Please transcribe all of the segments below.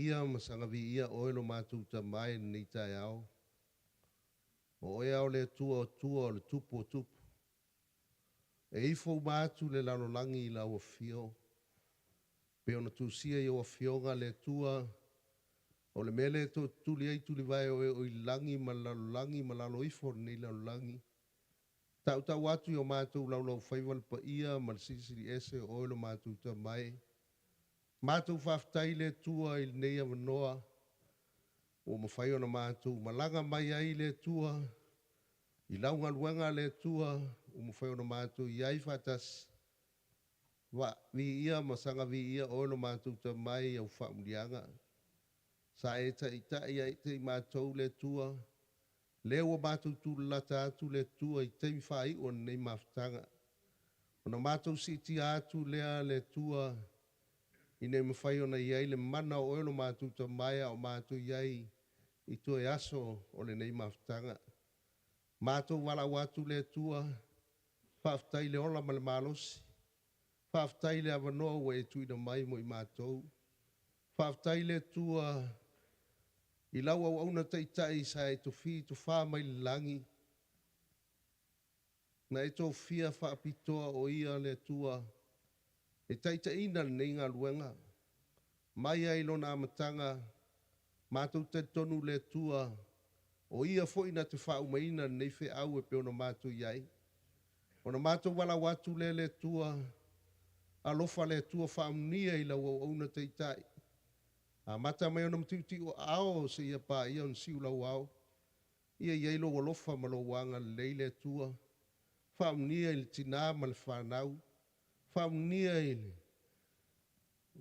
Viia ma saga viia Oe lo matou Tama i lenei taeao. O Oe lava o le Atua o Atua, o le Tupu o Tupu. E ifo uma atu le lalolagi i Lau Afio, pei ona tusia i Ou Afioga le Atua, o le mea lea e tootutuli ai tulivae o e o i le lagi ma le lalolagi ma lalo ifo o lenei lalolagi. Tautau atu i o matou laulaufaiva le paia ma le Silisili Ese o Oe lo matou Tama e. Matou faafetai i le Atua i lenei avanoa ua mafai ona matou malaga mai ai le Atua i lau galuega le Atua ua mafai ona matou i ai faatasi. Va, viia ma saga viia Oe lo matou Tama e i au faamuliaga. Sa e taitai ai te i matou le Atua, lea ua matou tulalata atu le Atua i taimi faaiu o lenei mafutaga. Ona matou siitia atu lea le Atua ina ia mafai ona i ai le mana o Oe lo matou Tama e a o matou i ai i toe aso o lenei mafutaga. Matou valaau atu le Atua, faafetai i le ola ma le malosi, faafetai i le avanoa ua e tuuina mai mo i matou. Faafetai i le Atua i lau auauna taitai sa e tofi tofa mai le lagi, na e tofia faapitoa o ia le Atua e taitaiina lenei galuega. Mai ai lona amataga, matou talitonu le Atua, o ia foi na te faaumaina lenei feau e pei ona matou i ai. Ona matou valaau atu lea le Atua, alofa le Atua faamunia i lau auauna taitai. Amata mai ona matiutiu aao seia paia ona siu lau ao. Ia i ai lou alofa ma lou agalelei le Atua. Faamunia i le tina ma le fanau. Faamunia i le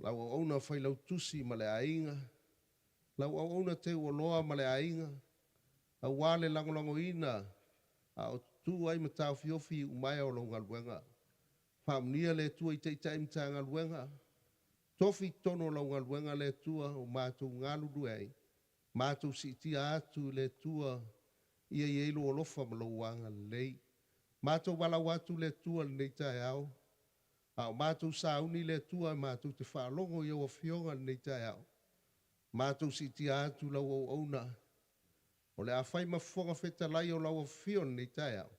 lau auauna failautusi ma le aiga. Lau auauna teuoloa ma le aiga. Aua le lagolagoina a o tutu ai ma taofiofi i iumaea o lau galuega. Faamunia le Atua i Taitai Matagaluega. Tofi i totonu o lau galuega le Atua o matou galulue ai. Matou siitia atu i le Atua ia i ai lou alofa ma lou agalelei. Matou valaau atu le Atua i lenei taeao, a o matou sauni le Atua matou te faalogo i au Afioga i lenei taeao. Matou siitia atu lau auauna, o le a fai ma fofoga fetalai o lau Afio i lenei taeao.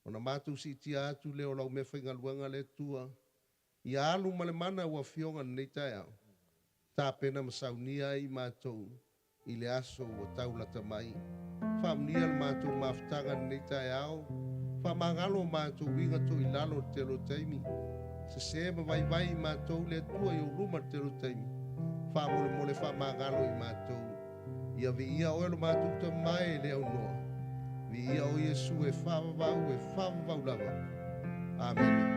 Ona matou siitia atu lea o lau meafaigaluega le Atua, ia alu ma le mana ua Afioga i lenei taeao. Tapena ma saunia ai i matou i le aso ua taulata mai. Faamunia le matou mafutaga i lenei taeao, faamagalo o matou uiga toilalo i le tele o taimi. Sese ma vaivai i matou le Atua i ou luma i le tele o taimi. Faamolemole faamagalo i matou. Ia viia Oe lo matou Tama e le aunoa. Viia o Iesu e faavavau e faavavau lava. Amene.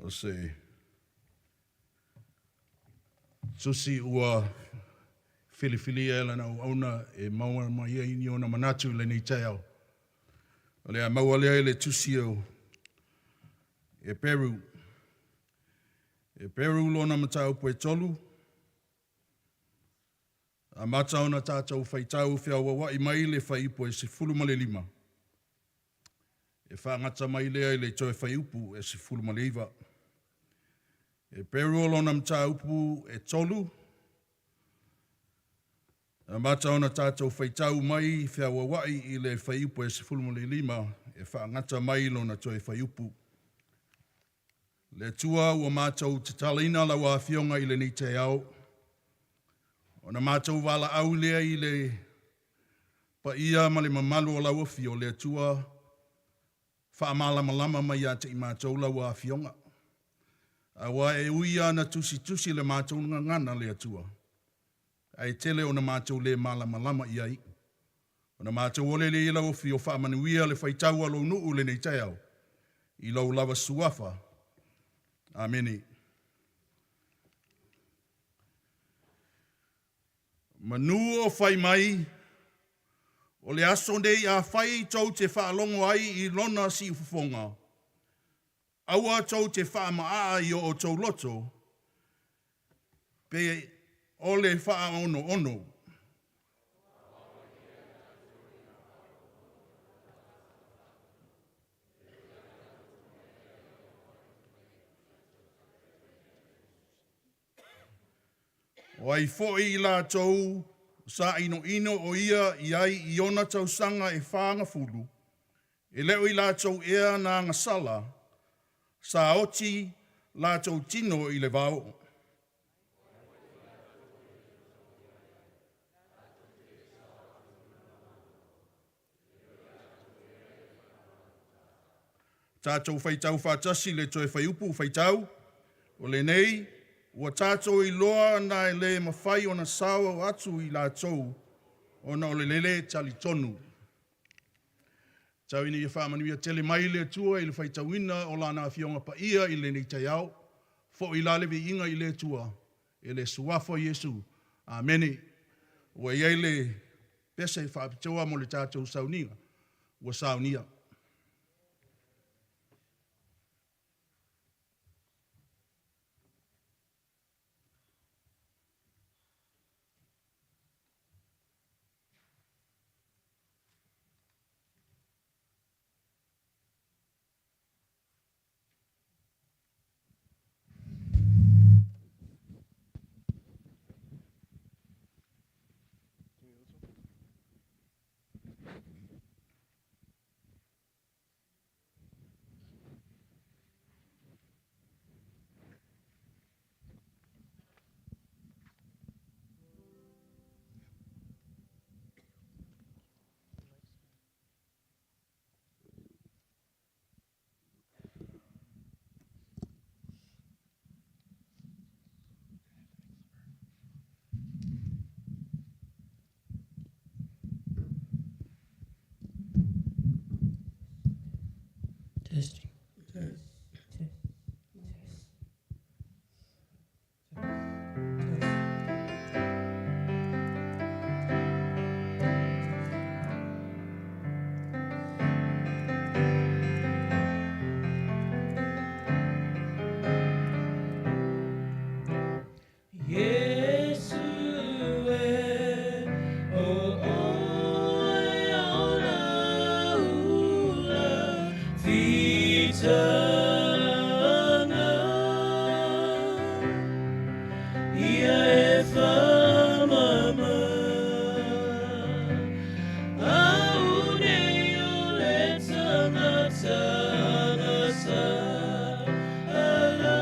O se tusi ua. filifilia e lana auauna e maua mai ai ni ona manatu i lenei taeao. O le a maua lea i le tusi o Eperu. Eperu lona mataupu e 3, amata ona tatou faitau feauauai mai le fuaiupu e 15, e faagata mai lea i le toe fuaiupu e 19. Eperu o lona mataupu e 3, amata ona tatou faitau mai feauauai i le fuaiupu e 15, e faagata mai lona toe fuaiupu. Le Atua ua matou tatalaina lau Afioga i lenei taeao, ona matou valaau lea i le paia ma le mamalu o lau afio, le Atua faamalamalama mai ia te i matou lau Afioga. Aua e ui lava ina tusitusi le matou gagana le Atua, ae tele ona matou le malamalama i ai. Ona matou ole lea i lau afio faamanuia le faitau a lou nuu i lenei taeao, i lou lava suafa. Amene. Manu o fai mai, o le aso nei afai tou te faalogo ai i lona siufofoga, aua tou te faamaaa i o outou loto, pe o le faaonoono. O ai foi i latou sa inoino o ia i ai i ona tausaga e 40, e le o i latou ea na agasala, sa oti latou tino i le vao? Tatou faitau faatasi i le toe fuaiupu faitau. O lenei, ua tatou iloa na e le mafai ona sao atu i latou ona o le lē talitonu. Tau ina ia faamanuia tele mai le Atua i le faitauina o Lana Afioga Paia i lenei taeao. Foi la le viiga i le Atua i le suafa o Iesu. Amene. Ua i ai le pese faapitoa mo le tatou sauniga ua saunia. Testing. Test. Test. Test. Test. Iesu e, o oe ona ula fitaga, ia e whamama. Au nei o le tangata sa ala.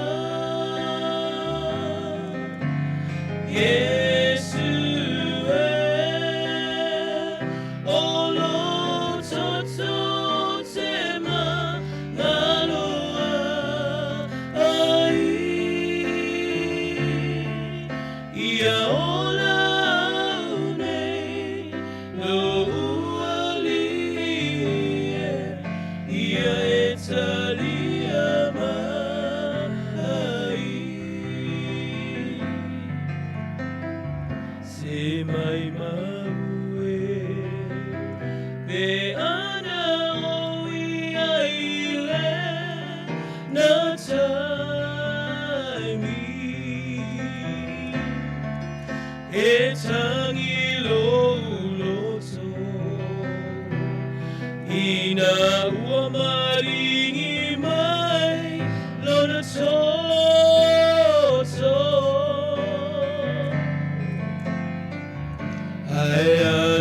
Iesu e, o lo toto te ma ngalo.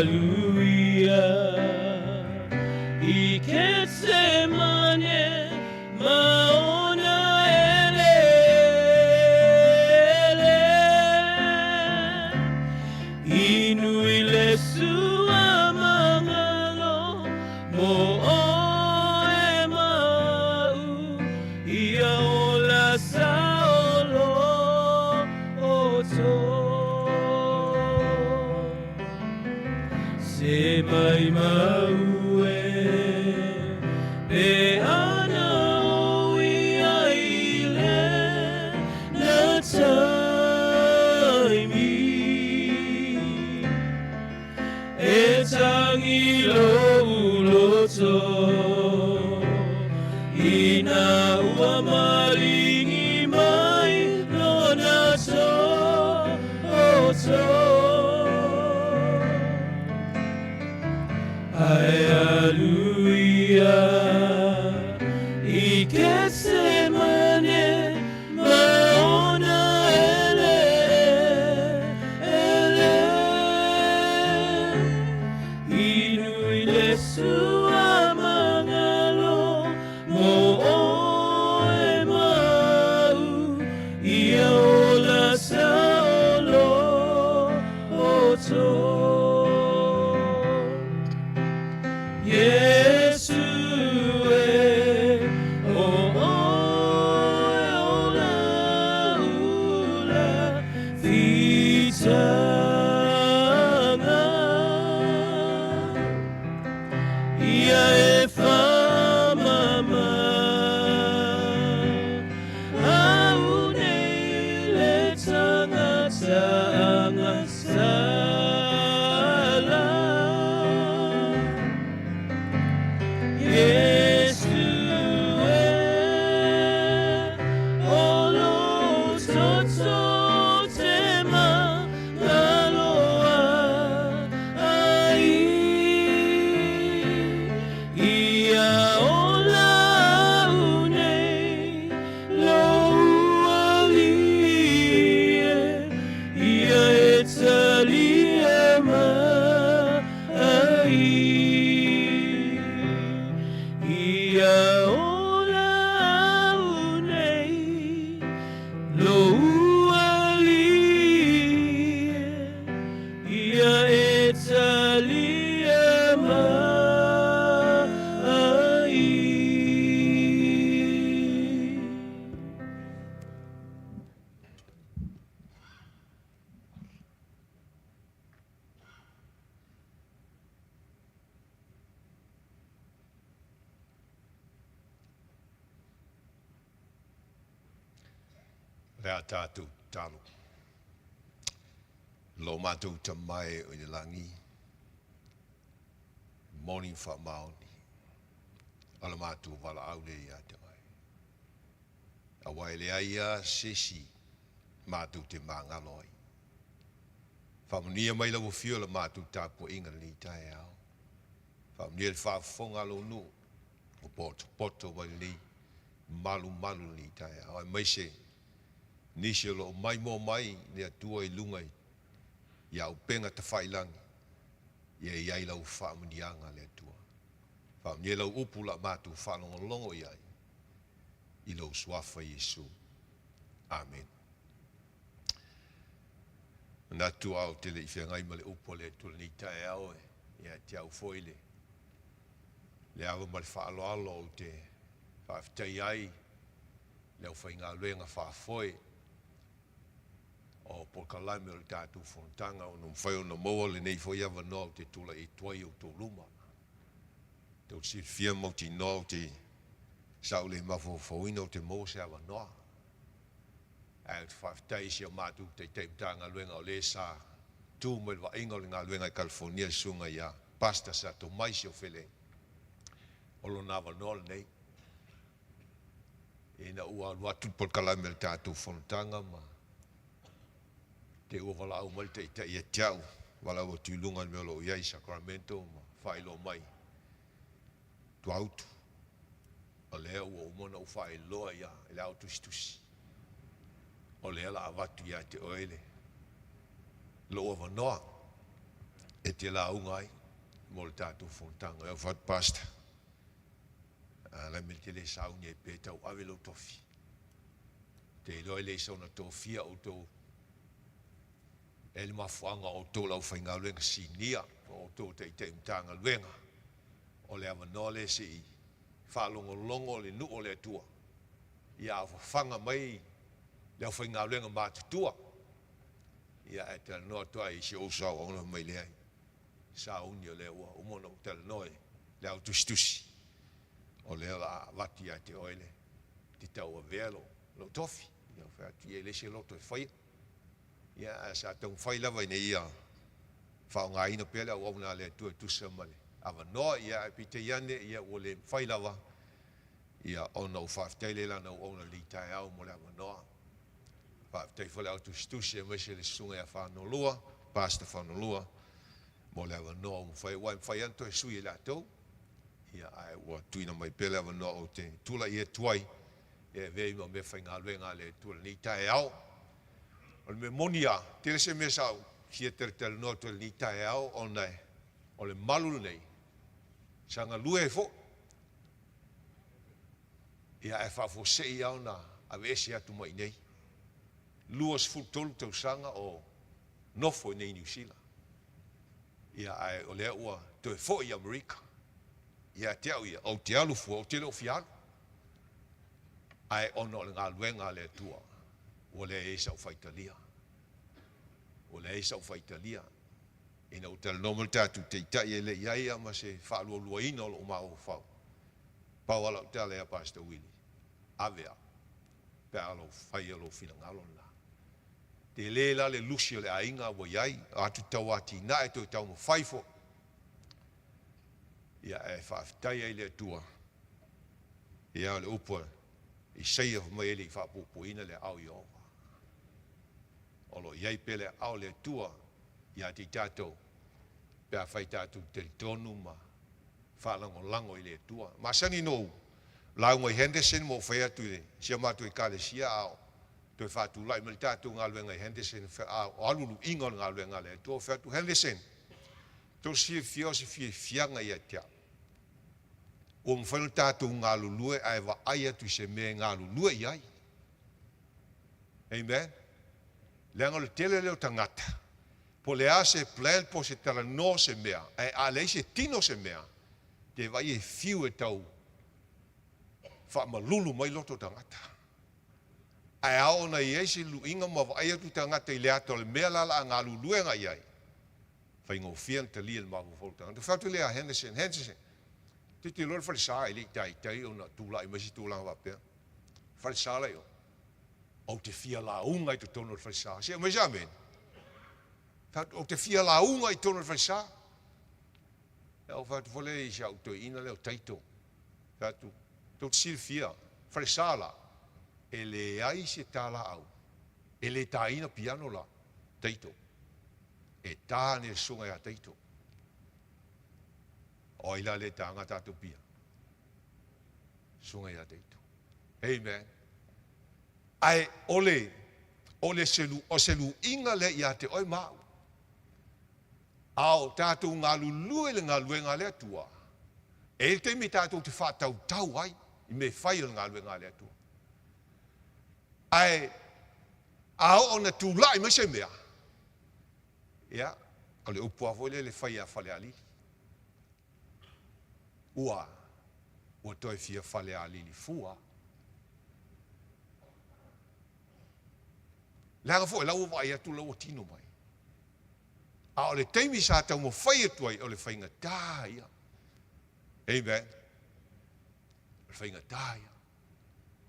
Aluia i Ketsemane ma ona eleele. Inu i le sua magalo mo oe ma a'u, ia ola saoloto. Se maimau e pe ana ou i ai lena taimi, e tagi lou loto ina ua maligi mai lona toto. Ae alu ia i Ketsemane ma ona eleele. Inu i le sua magalo mo oe ma a'u, ia ola saoloto. Iesu e, o oe o la'u lafitaga, ia e faamama a'u nei le tagata agasala. Iesu e, o lou toto ou te magalo ai, ia ola a'u nei lou alii e, ia e talia mai. Ia ola a'u nei lou alii e, ia e talia mai. Le a tatou tatalo. Lo matou Tama e o i le lagi, moni faamaoni, o le matou valaau lea ia te oe. Aua e leai lava se isi matou te magalo ai. Faamanuia mai lau Afio i le matou tapuaiga i lenei taeao. Faamanuia i le faafofoga a lou nuu ua potopoto mai lenei malumalu i lenei taeao, aemaise nisi o lo o maimoa mai le Atua i luga i auupega tafailagi, ia i ai lau faamanuiaga le Atua. Faamanuia lau upu la matou faalogologo i ai i lou suafa Iesu. Amen. Manatu a ou te le i feagai ma le upu a le Atua i lenei taeao e ia te au foi le le ava ma le faaaloalo ou te faafetaia ai le aufaigaluega faafoe o polokalame o le tatou fonotaga ona mafai ona maua lenei foi avanoa ou te tulai atu ai i outou luma. Tou te silafia ma mautinoa ou te sa ou le mafaufauina ou te maua se avanoa. Ae ou te faafetai i si o matou Taitai Matagaluega o le sa tu mai le vaaiga o le galuega i California, le susuga ia Pastor Satomai Siofele, o lona avanoa lenei. Ina ua alu atu le polokalame o le tatou fonotaga ma te ua valaau mai le Taitai ia te a'u, valaau atu i luga i le mea o lo o i ai i Sacramento ma faailoa mai tuautu o lea ua uma ona ou faailoa ia i le ao tusitusi o lea la avatu ia te oe le lou avanoa. E te lauga ai mo le tatou fonotaga. E ofa atu Pastor, a le mea te le sauni ai pe tau ave lou tofi. Te iloa e le isa ona tofia outou e le mafuaaga o outou le aufaigaluega sinia po o outou o taitai Matagaluega. O le avanoa lea se i faalogologo le nuu o le Atua ia a o fafaga mai le aufaigaluega matutua. Ia ae talanoa atu ai i si ou uso auauna fai mai leai sauni o lea ua uma ona ou talanoa i le au tusitusi o lea o le a avatu ia te oe le te tauavea lou, lou tofi. Ia ou fai atu, ia e leai se loto e faia. Ia ae sa taumafai lava ina ia faaaogaina pea le auauna a le Atua e tusa ma le avanoa. Ia ae peitai ane, ia ua le mafai lava ia ona ou faafetai lea i lana auauna i lenei taeao mo le avanoa. Faafetai foi le au tusitusi aemaise le susuga ia Fanolua, Pastor Fanolua, mo le avanoa ua mafai, aua e mafai lava ona toe sui e latou, ia ae ua tuuina mai pea le avanoa ou te tulai atu ai e avea ai ma meafaigaluega a le Atua i lenei taeao. O le mea moni lava, tele se mea sa ou fia talatalanoa atu ai i lenei taeao ona o le malu lenei sa galue ai foi. Ia ae faafuasei lava ona aveese atu mai i inei. 23 tausaga o nofo i inei i Niu Sila. Ia ae o lea ua toe foi i Amerika. Ia te au ia, ou te alu fua, ou te le o fia alu. Ae ona o le galuega a le Atua, ua leai ai sau faitalia. Ua leai sau faitalia. Ina ua talanoa mai le tatou Taitai e le i ai lava ma se faalualuaina o lou mafaufau. Pau lava lau tala ia Pastor Willie, ave a, pe a lou faia lou finagalo lena. Tele la le lusi o le aiga ua i ai, o atu tau atinae toe taumafai foi. Ia ae faafetai ai le Atua. Ia o le upu a Isaia fai mai e le i faapuapuaina le aao i Ieova. O lo o i ai pea le aao o le Atua ia te i tatou pe afai tatou te talitonu ma faalagolago i le Atua. Masani na ou lauga i Henderson ma ou fai atu i si a matou Ekalesia a o toe faatulai mai le tatou galuega i Henderson, a o alu luiga o le galuega a le Atua, ou fai atu, Henderson, tou silafia o se fiafiaga ia te au. Ua mafai ona tatou galulue ae vaai atu i se mea e galulue i ai. Amen. Leaga o le tele lea o tagata, po o le a se plan po o se talanoa o se mea, ae a leai se tino o se mea, te vaai e fiu e tau faamalulu mai loto o tagata. Ae a oo ona i ai se luiga ma vaai atu tagata i le ata o le mea la la a galulue agai i ai, faigofie ona talia e le mafaufau o le tagata. Fai atu lea a Henderson, Henderson, te iloa le falesa e le i taitai ona tulai mai se tulaga faapea. Falesa la i o. Ou te fia lauga i totonu o le falesa. Se aumai se amene. Ou te fia lauga i totonu o le falesa. Ia ou fai atu foi lea i si au toeaina lea o Taito. Fai atu, tou te silafia, falesa la, e leai se talaau, e le taina piano la, Taito. E ta ane le susuga ia Taito. O ai la le taga tatou piano? Susuga ia Taito. Amen. Ae o le, o le selu, o se luiga lea ia te oe ma au. A o tatou galulue i le galuega a le Atua, e i ai le taimi tatou te faatautau ai i mea e fai o le galuega a le Atua. Ae a oo ina tulai mai se mea, ia, o le upu lava foi lea le fai ia Falealili. Ua, ua toe fia Falealili fua. Leaga foi la ua vaai atu la ua tino mai. A o le taimi sa taumafai atu ai, o le faigata ia. Amen. O le faigata ia.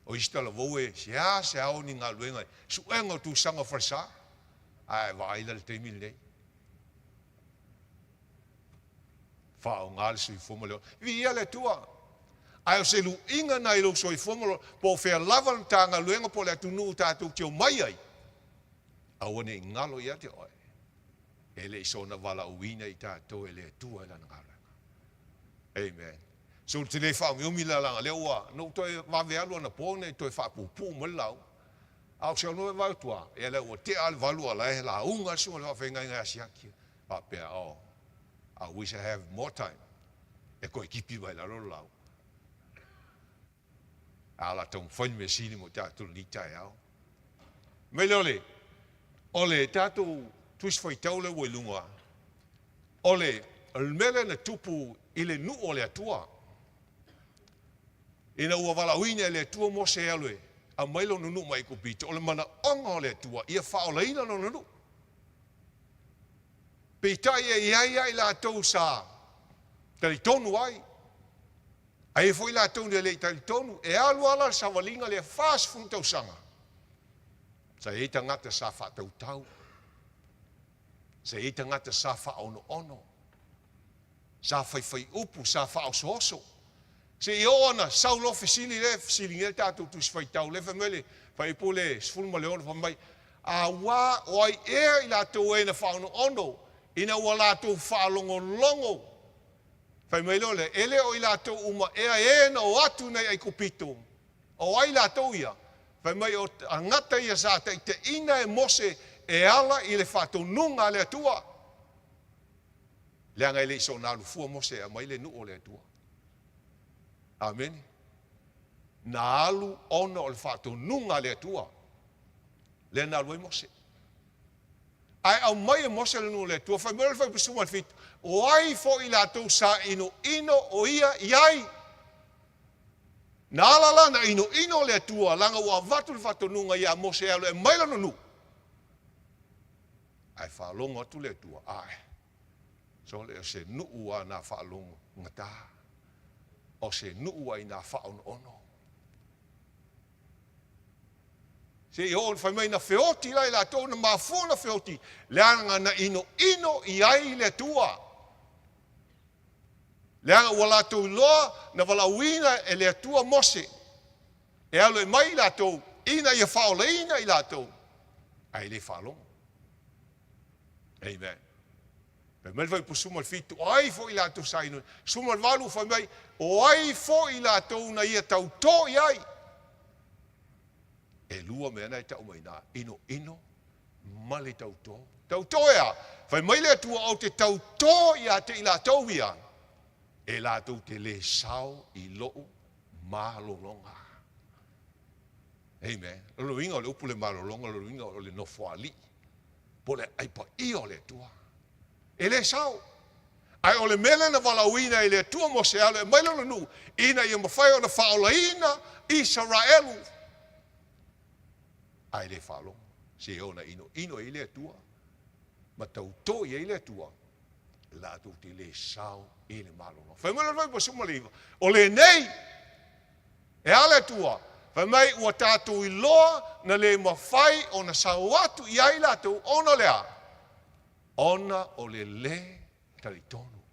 O isi talavou e seasea o ni galuega, suega o tusaga o falesa, ae vaai la le taimi lenei. Faaaoga le soifua ma le ola. Viia le Atua! Ae o se luiga na i lou soifua ma lou ola, po o fea lava le Matagaluega po o le atunuu tatou te omai ai, aua ne i galo ia te oe, e le i soona valaauina i tatou e le Atua i Lana galuega. Amen. So ou te le faaumiumi la leaga lea ua, na ou toe vave alu anapo ina ia toe faapuupuu mai le lauga. A o si au nuu e vaai atu lava, ia lea ua tea lava le valu a o la e lauga le susuga i le faafeagaiga ia Siaki. Faapea, oh. I wish I have more time e koe kipi mai lalo le lauga. A la taumafai le mea sili mo tatou lenei taeao. Mai lea o le, o le tatou Tusi Faitau lea ua i luga, o le, o le mea lea na tupu i le nuu o le Atua. Ina ua valaauina e le Atua Mose e alu e aumai lona nuu mai Aikupito, o le manaoga o le Atua ia faaolaina lona nuu. Peitai e i ai lava i latou sa talitonu ai, a i ai foi latou na le i talitonu, e alu ala le savaliga lea 40 tausaga, sa i ai tagata sa faatautau, sa i ai tagata sa faaonoono, sa faifai upu, sa faaosooso. Se i oo ana sau loa fesili lea e fesiligia le tatou Tusi Faitau lea fai mai le fuaiupu le 16 fai mai, Auā o ai ea i latou e na faaonoono ina ua latou faalogologo? Fai mai loa lea, E le o i latou uma ea e na o atu nei Aikupito. O ai latou ia? Fai mai o tagata ia sa taitaiina e Mose e ala i le faatonuga a le Atua. Leaga e le i soona alu fua Mose e aumai le nuu o le Atua. Amene. Na alu ona o le faatonuga a le Atua. Lea na alu ai Mose. Ae aumai e Mose le nuu o le Atua, fai mai le fuaiupu 17, o ai foi latou sa inoino o ia i ai? Na ala la na inoino le Atua, laga ua avatu le faatonuga ia Mose e alu e aumai lona nuu. Ae faalogo atu le Atua, ae, sole o se nuu a na faalogo gata, o se nuu a ina faaonoono. Se i oo fai mai na feoti la i latou na mafua na feoti, leaga na inoino i ai le Atua. Leaga ua latou iloa na valaauina e le Atua Mose e alu e mai i latou ina ia faaolaina i latou, ae le faalogo. Amen. Fai mai le fuaiupu 17, o ai foi latou sa inoino? 18 fai mai, o ai foi latou na ia tautō i ai? E lua mea na e tau mai i ina, inoino ma le tautō. Tautō e a? Fai mai le Atua, ou te tautō ia te i latou ia, e latou te le sao i lou malologa. Amen. O le uiga o le upu le malologa, o le uiga o le nofoalii, po o le aai paia o le Atua. E le sao. Ae o le mea lea na valaauina e le Atua Mose e alu e aumai lona nuu, ina ia mafai ona faaolaina Isaraelu. Ae le faalogo, se ona inoino ai le Atua, ma tautō i ai le Atua, latou te le sao i le malologa. Fai mai le 19, o lenei, e a le Atua? Fai mai ua tatou iloa na le mafai ona sao atu i ai latou ona o le a? Ona o le le talitonu.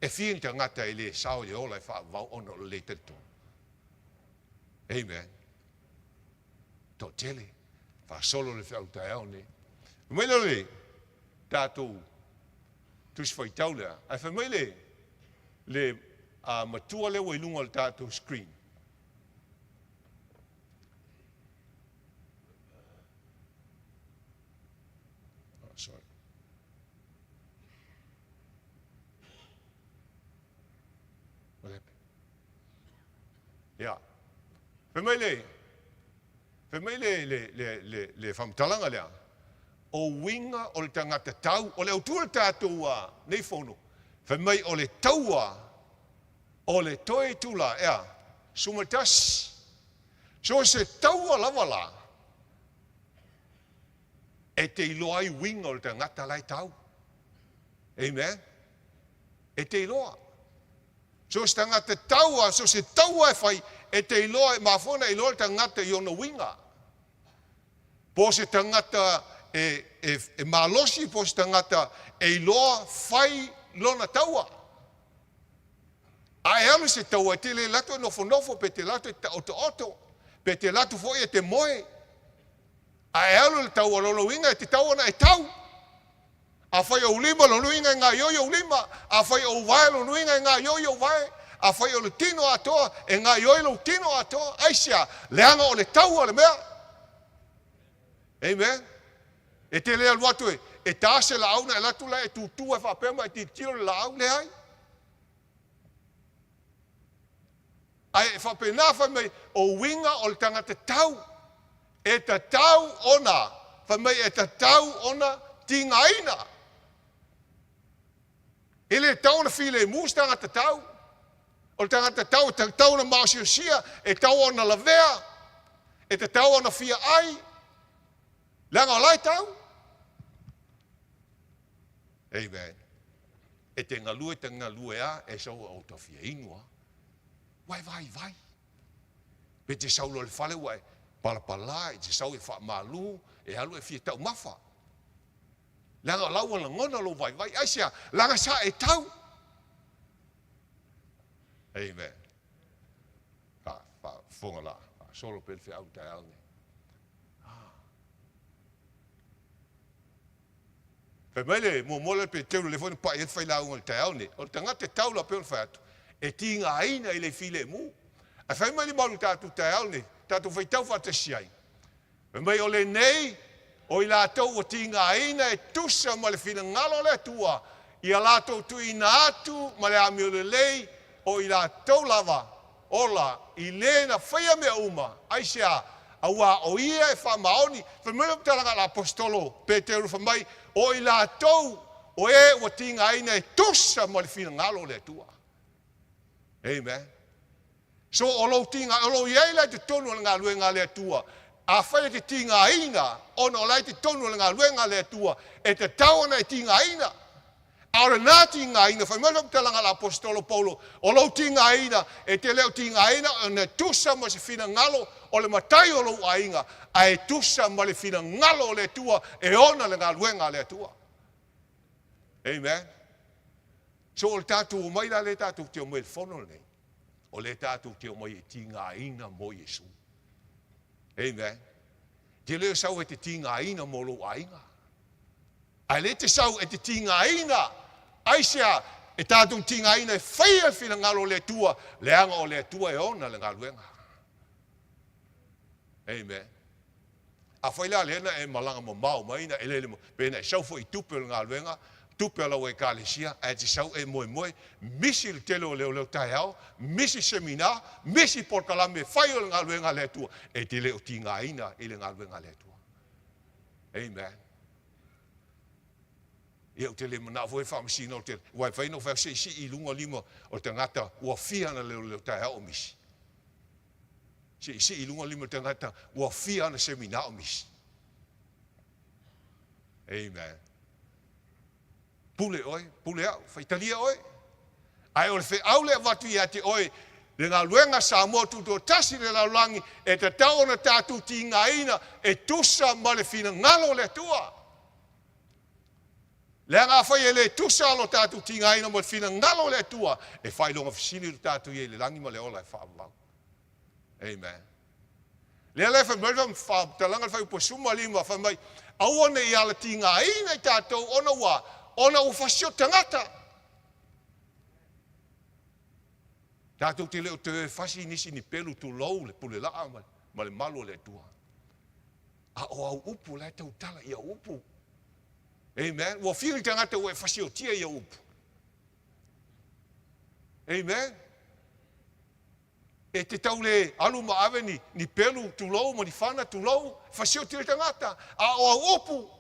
E fia ni tagata e le sao i le ola e faavavau ona o le le talitonu. Amen. Toatele, faasolo le feau taeao nei. Fai mai lea o le tatou Tusi Faitau lea, ae fai mai le, le matua lea ua i luga o le tatou screen. Oh, sorry. What happened? Yeah. Fai mai le, fai mai le, le, le, le, le faamatalaga lea, o uiga o le tagata tau, o le autu o le tatou nei fono, fai mai o le taua o le toe itula, ea, 11. So se taua lava la, e te iloa ai uiga o le tagata la e tau. Amen. E te iloa. So se tagata taua, so se taua e fai, e te iloa, e mafua ona iloa le tagata i ona uiga. Po o se tagata e, e, e malosi, po o se tagata e iloa fai lona taua. A e alu i se taua, e te le alu atu e nofonofo, pe te alu atu e te taotaoto, pe te alu atu foi e te moe. A e alu i le taua, o lona uiga e tatau ona e tau. Afai o ou lima, lona uiga e gaoioi ou lima. Afai o ou vae, lona uiga e gaoioi ou vae. Afai o le tino atoa, e gaoioi lou tino atoa. Aisea? Leaga o le taua le mea. Amen. E te le alu atu e, e ta se laau ona e alu atu la e tutu ai faapea ma e tilotilo i le laau. Leai. Ae e faapena fai mai, o uiga o le tagata tau, e tatau ona, fai mai e tatau ona tigaina. E le tatau ona filemu se tagata tau. O le tagata tau e tatau ona maosiosia, e tatau ona lavea, e tatau ona fia ai, leaga o la e tau. Amen. E te galue te galue a, e sau o ta fia inu a. Ua e vaivai. Pe te sau loa i le fale ua e palapala, e te sau e faamalu, e alu e fia taumafa. Leaga o la ua lagona lou vaivai. Aisea? Leaga sa e tau. Amen. Fa, fa, fofoga la, faasolo pea le feau i le taeao lenei. Ah. Fai mai le muamua lea Peteru lea foi na pai ai le failauga i le taeao lenei, o le tagata e tau la pei ona fai atu, e tigaina i le filemu. Ae fai mai le malu tatou taeao lenei, tatou faitau faatasi ai. Fai mai o lenei, o i latou ua tigaina e tusa ma le finagalo o le Atua, ia latou tuuina atu ma le amio lelei, o i latou lava ola i le na faia mea uma, aisea? Auā o ia e faamaoni. Fai mai le talaga a le Aposetolo Peteru fai mai, o i latou o e ua tigaina e tusa ma le finagalo o le Atua. Amen. So o lou tiga, o lou i ai la i totonu o le galuega a le Atua, afai e te tigaina ona o la i totonu o le galuega a le Atua, e tatau ona e tigaina. A o lena tigaina, fai mai le faamatalaga a le Aposetolo Paulo, o lou tigaina, e te le o tigaina ona e tusa ma se finagalo o le matai o lou aiga, ae tusa ma le finagalo o le Atua e ona le galuega a le Atua. Amen. So o le tatou omai la lea tatou te omai i le fono lenei, o lea tatou te omai e tigaina mo Iesu. Amen. Te le o sau e te tigaina mo lou aiga. Ae le te sau e te tigaina, aisea? E tatou tigaina e faia le finagalo o le Atua, leaga o le Atua e ona le galuega. Amen. Afai la lea na e malaga mamao mai na e lele pe na e sau foi i tupe o le galuega, tupe a lau Ekalesia, ae te sau e moemoe, misi le tele o leoleo taeao, misi semina, misi polokalame e fai o le galuega a le Atua, e te le o tigaina i le galuega a le Atua. Amen. Ia, ou te le manao foi e faamasino o te, aua e fai na ou fai atu, se i sii i luga lima o le tagata ua fia ana leoleo taeao o misi. Se i sii i luga lima o le tagata ua fia ana semina o misi. Amen. Pule oe, pule au, faitalia oe. Ae o le feau le avatu ia te oe, le galuega Samoa Tutoatasi le lalolagi, e tatau ona tatou tigaina e tusa ma le finagalo o le Atua. Leaga afai e le tusa lo tatou tigaina ma le finagalo o le Atua, e faailoga fesili lo tatou i ai i le lagi ma le ola e faavavau. Amen. Lea la e fai mai le faamatalaga le fuaiupu 15, fai mai, aua ne i ala tigaina i tatou ona ua, ona ua fasio tagata. Tatou te le o toe fasi nisi ni pelu tulou le pule laa ma, ma le malu o le Atua. A o au upu la e tautala i au upu. Amen. Ua fiu i tagata ua e fasiotia i au upu. Amen. E te tau le alu ma ave ni, ni pelu tulou ma ni fana tulou, fasioti le tagata, a o au upu.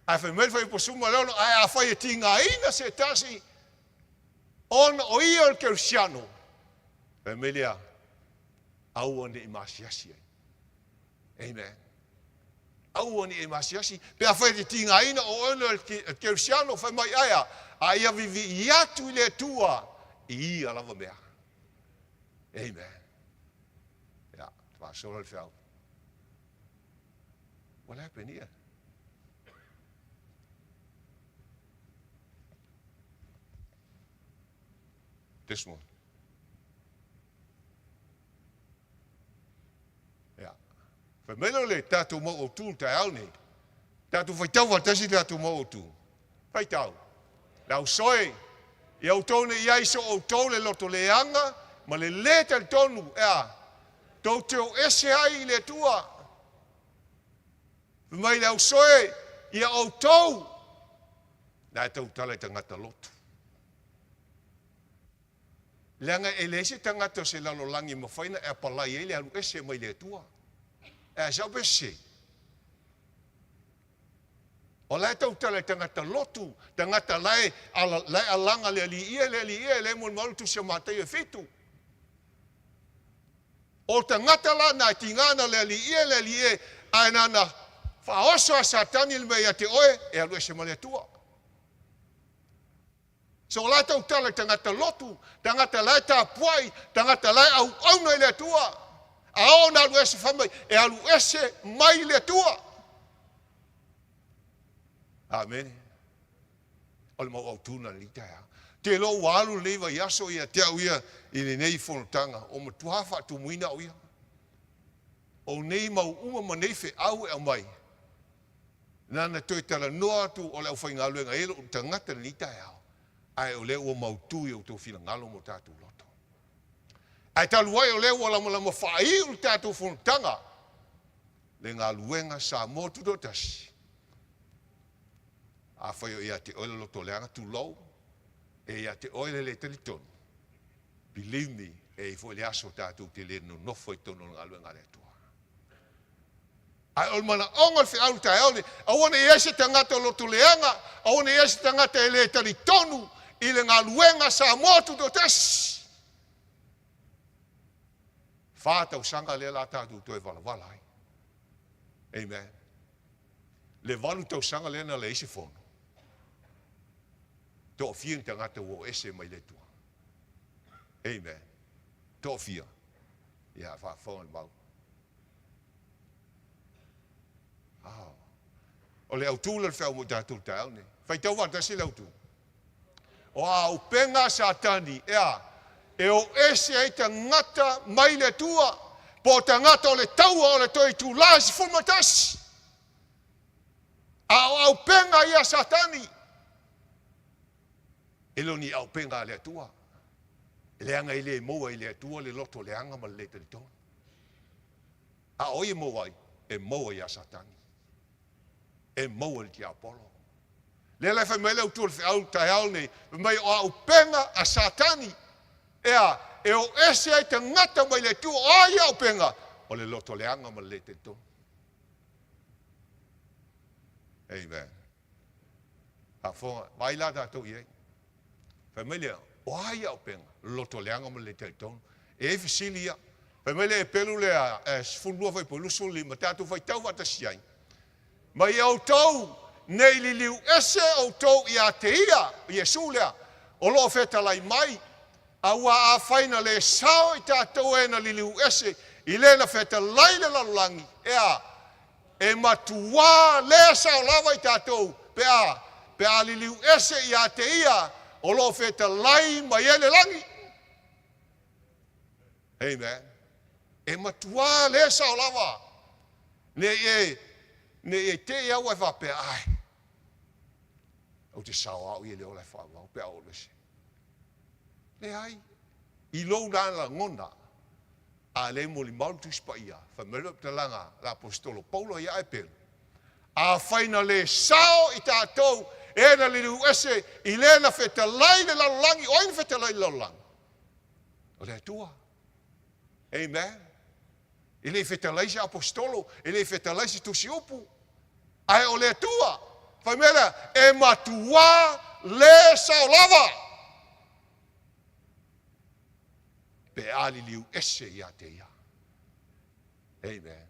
Ae fai mai le fuaiupu 16, ae afai e tigaina se tasi, ona o ia o le kerisiano, fai mai lea, aua ne i maasiasi ai. Amen. Aua ne i maasiasi. Pe afai e te tigaina o oe o le kerisiano, fai mai aea, a ia vivii atu i le Atua i ia lava mea. Amen. Ia, faasola le feau. What happened here? This one. Ia. Fai mai lea o le tatou mau autu i le taeao nei. Tatou faitau faatasi le tatou mau autu. Faitau. Le ausoe, ia outou nei i ai so outou le loto leaga ma le lē talitonu, ea, tou te o ese ai i le Atua. Fai mai le auso e, ia outou, la e tautala i tagata lotu. Leaga e leai se tagata o se lalolagi e mafai ona e apalai ai le alu ese mai le Atua. E a sau pe sese? O la e tautala i tagata lotu, tagata la e, ala, la e alaga le Alii e, le Alii e, le molimau le Tusi o Mataio e 7. O tagata la na e tiga na le Alii e, le Alii e, ae na na faaoso a Satani le mea ia te oe, e alu ese ma le Atua. So o la e tautala i tagata lotu, tagata la e tapuai, tagata la e auauna i le Atua. A oo na alu ese fai mai, e alu ese mai le Atua. Amene. O le mau autu na lenei taeao. Te iloa ua alu lenei vaiaso ia te au ia i lenei fonotaga, o matua faatumuina au ia. O nei mau uma ma nei feau e aumai, Nana toe talanoa atu o le aufaigaluega e lou tagata lenei taeao, ae o lea ua mautu i outou finagalo ma o tatou loto. Ae talu ai o lea ua lamalama faaiu le tatou fonotaga, le galuega Samoa Tutoatasi, afai o ia te oe le loto leaga, tulou, e ia te oe le le talitonu, believe me, e i ai foi le aso tatou te le nonofo ai i totonu o le galuega a le Atua. Ae o le manaoga o le feau i le taeao lenei, aua ne i i ai se tagata o loto leaga, aua ne i i ai se tagata e le talitonu i le galuega Samoa Tutoatasi. 4 tausaga lea la tatou toe valavala ai. Amen. Le 8 tausaga lea na leai se fono. Toafia ni tagata ua o ese mai le Atua. Amen. Toafia. Ia, faafofoga le mau. Ah. O le autu lea o le feau mo i tatou taeao nei. Faitau faatasi le autu. O a auupega a Satani, e a? E o ese ai tagata mai le Atua, po o tagata o le taua o le toe itula 11. A o auupega ia a Satani, e le o ni auupega a le Atua. Leaga e le maua i le Atua le loto leaga ma le le talitonu. A o ai e maua ai? E maua iā Satani. E maua i le tiapolo. Lea la e fai mai le autu o le feau taeao lenei, fai mai o auupega a Satani, e a? E o ese ai tagata mai le Atua. O a ia auupega? O le loto leaga ma le le talitonu. Amen. Faafofoga, vaai la tatou i ai. Fai mai lea, o a ia auupega? Loto leaga ma le le talitonu. E i ai fesili ia. Fai mai le Epelu lea, 12 fuaiupu 25, tatou faitau faatasi ai. Mai outou nei liliu ese outou ia te ia, Iesu lea, o lo o fetalai mai, auā afai na le sao i tatou e na liliu ese i le na fetalai le lalolagi, e a, e matuā le sao lava i tatou pe a, pe a liliu ese ia te ia o lo o fetalai mai ai le lagi. Amen. E matuā le sao lava. Ne i e, ne i e te i au e faapea, ai, ou te sao au ia le ola e whaawau, pe a o lese. Leai, i lou la lagona, a le molimau le Tusi Paia, fai mai le faamatalaga a le Aposetolo Paulo ia Epelu, Afai na le sao i tatou e na liliu ese i le na fetalai le lalolagi, o ai na fetalai le lalolagi? O le Atua. Amen. E le i fetalai se aposetolo, e le i fetalai se tusi upu, ae o le Atua. Fai mai lea, e matuā le sao lava pe a liliu ese ia te ia. Amen.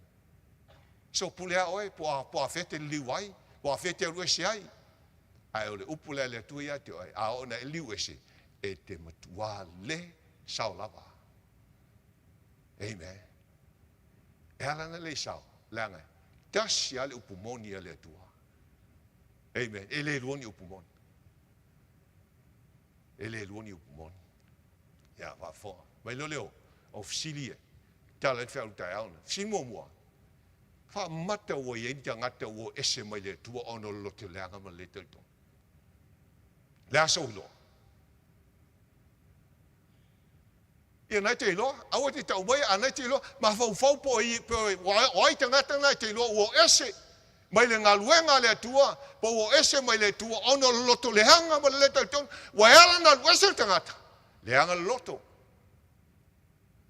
So pule a oe, po a, po a fea te liliu ai, po a fea te alu ese ai. Ae o le upu lea a le Atua ia te oe, a oo ina e liliu ese, e te matuā le sao lava. Amen. E ala ana le sao, leaga e tasi lava le upu moni a le Atua. Amen. E le lua ni upu moni. E le lua ni upu moni. Ia, faafofoga. Mai loa lea o fesili ia, tala ai le feau i le taeao lenei. Fesili muamua, faamata ua i ai ni tagata ua o ese mai le Atua ona o le loto leaga ma le le talitonu? Le a sou iloa? Ia, na e te iloa, aua e te tau mai, a na e te iloa, mafaufau po o ai tagata na e te iloa ua o ese. mai le galuega a le Atua, po ua o ese mai le Atua ona o le loto leaga ma le lē talitonu. Ua e ala ona alu ese le tagata, leaga le loto.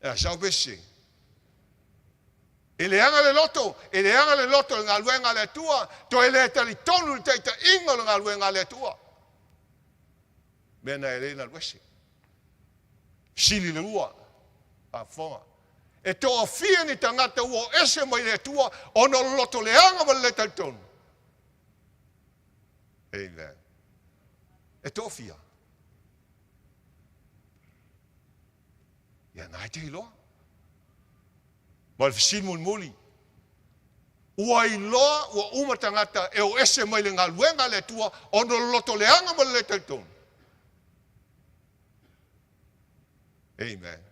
E a sao pe sese? E leaga le loto, e leaga le loto i le galuega a le Atua, toe lē talitonu i le taitaiga o le galuega a le Atua. Mea na e le na alu ese. Sili le lua, faafofoga. E toafia ni tagata ua o ese mai le Atua ona o le loto leaga ma le lē talitonu. Amen. E toafia. Ia na e te iloa. Ma le fesili mulimuli, ua iloa ua uma tagata e o ese mai le galuega a le Atua ona o le loto leaga ma le lē talitonu. Amen.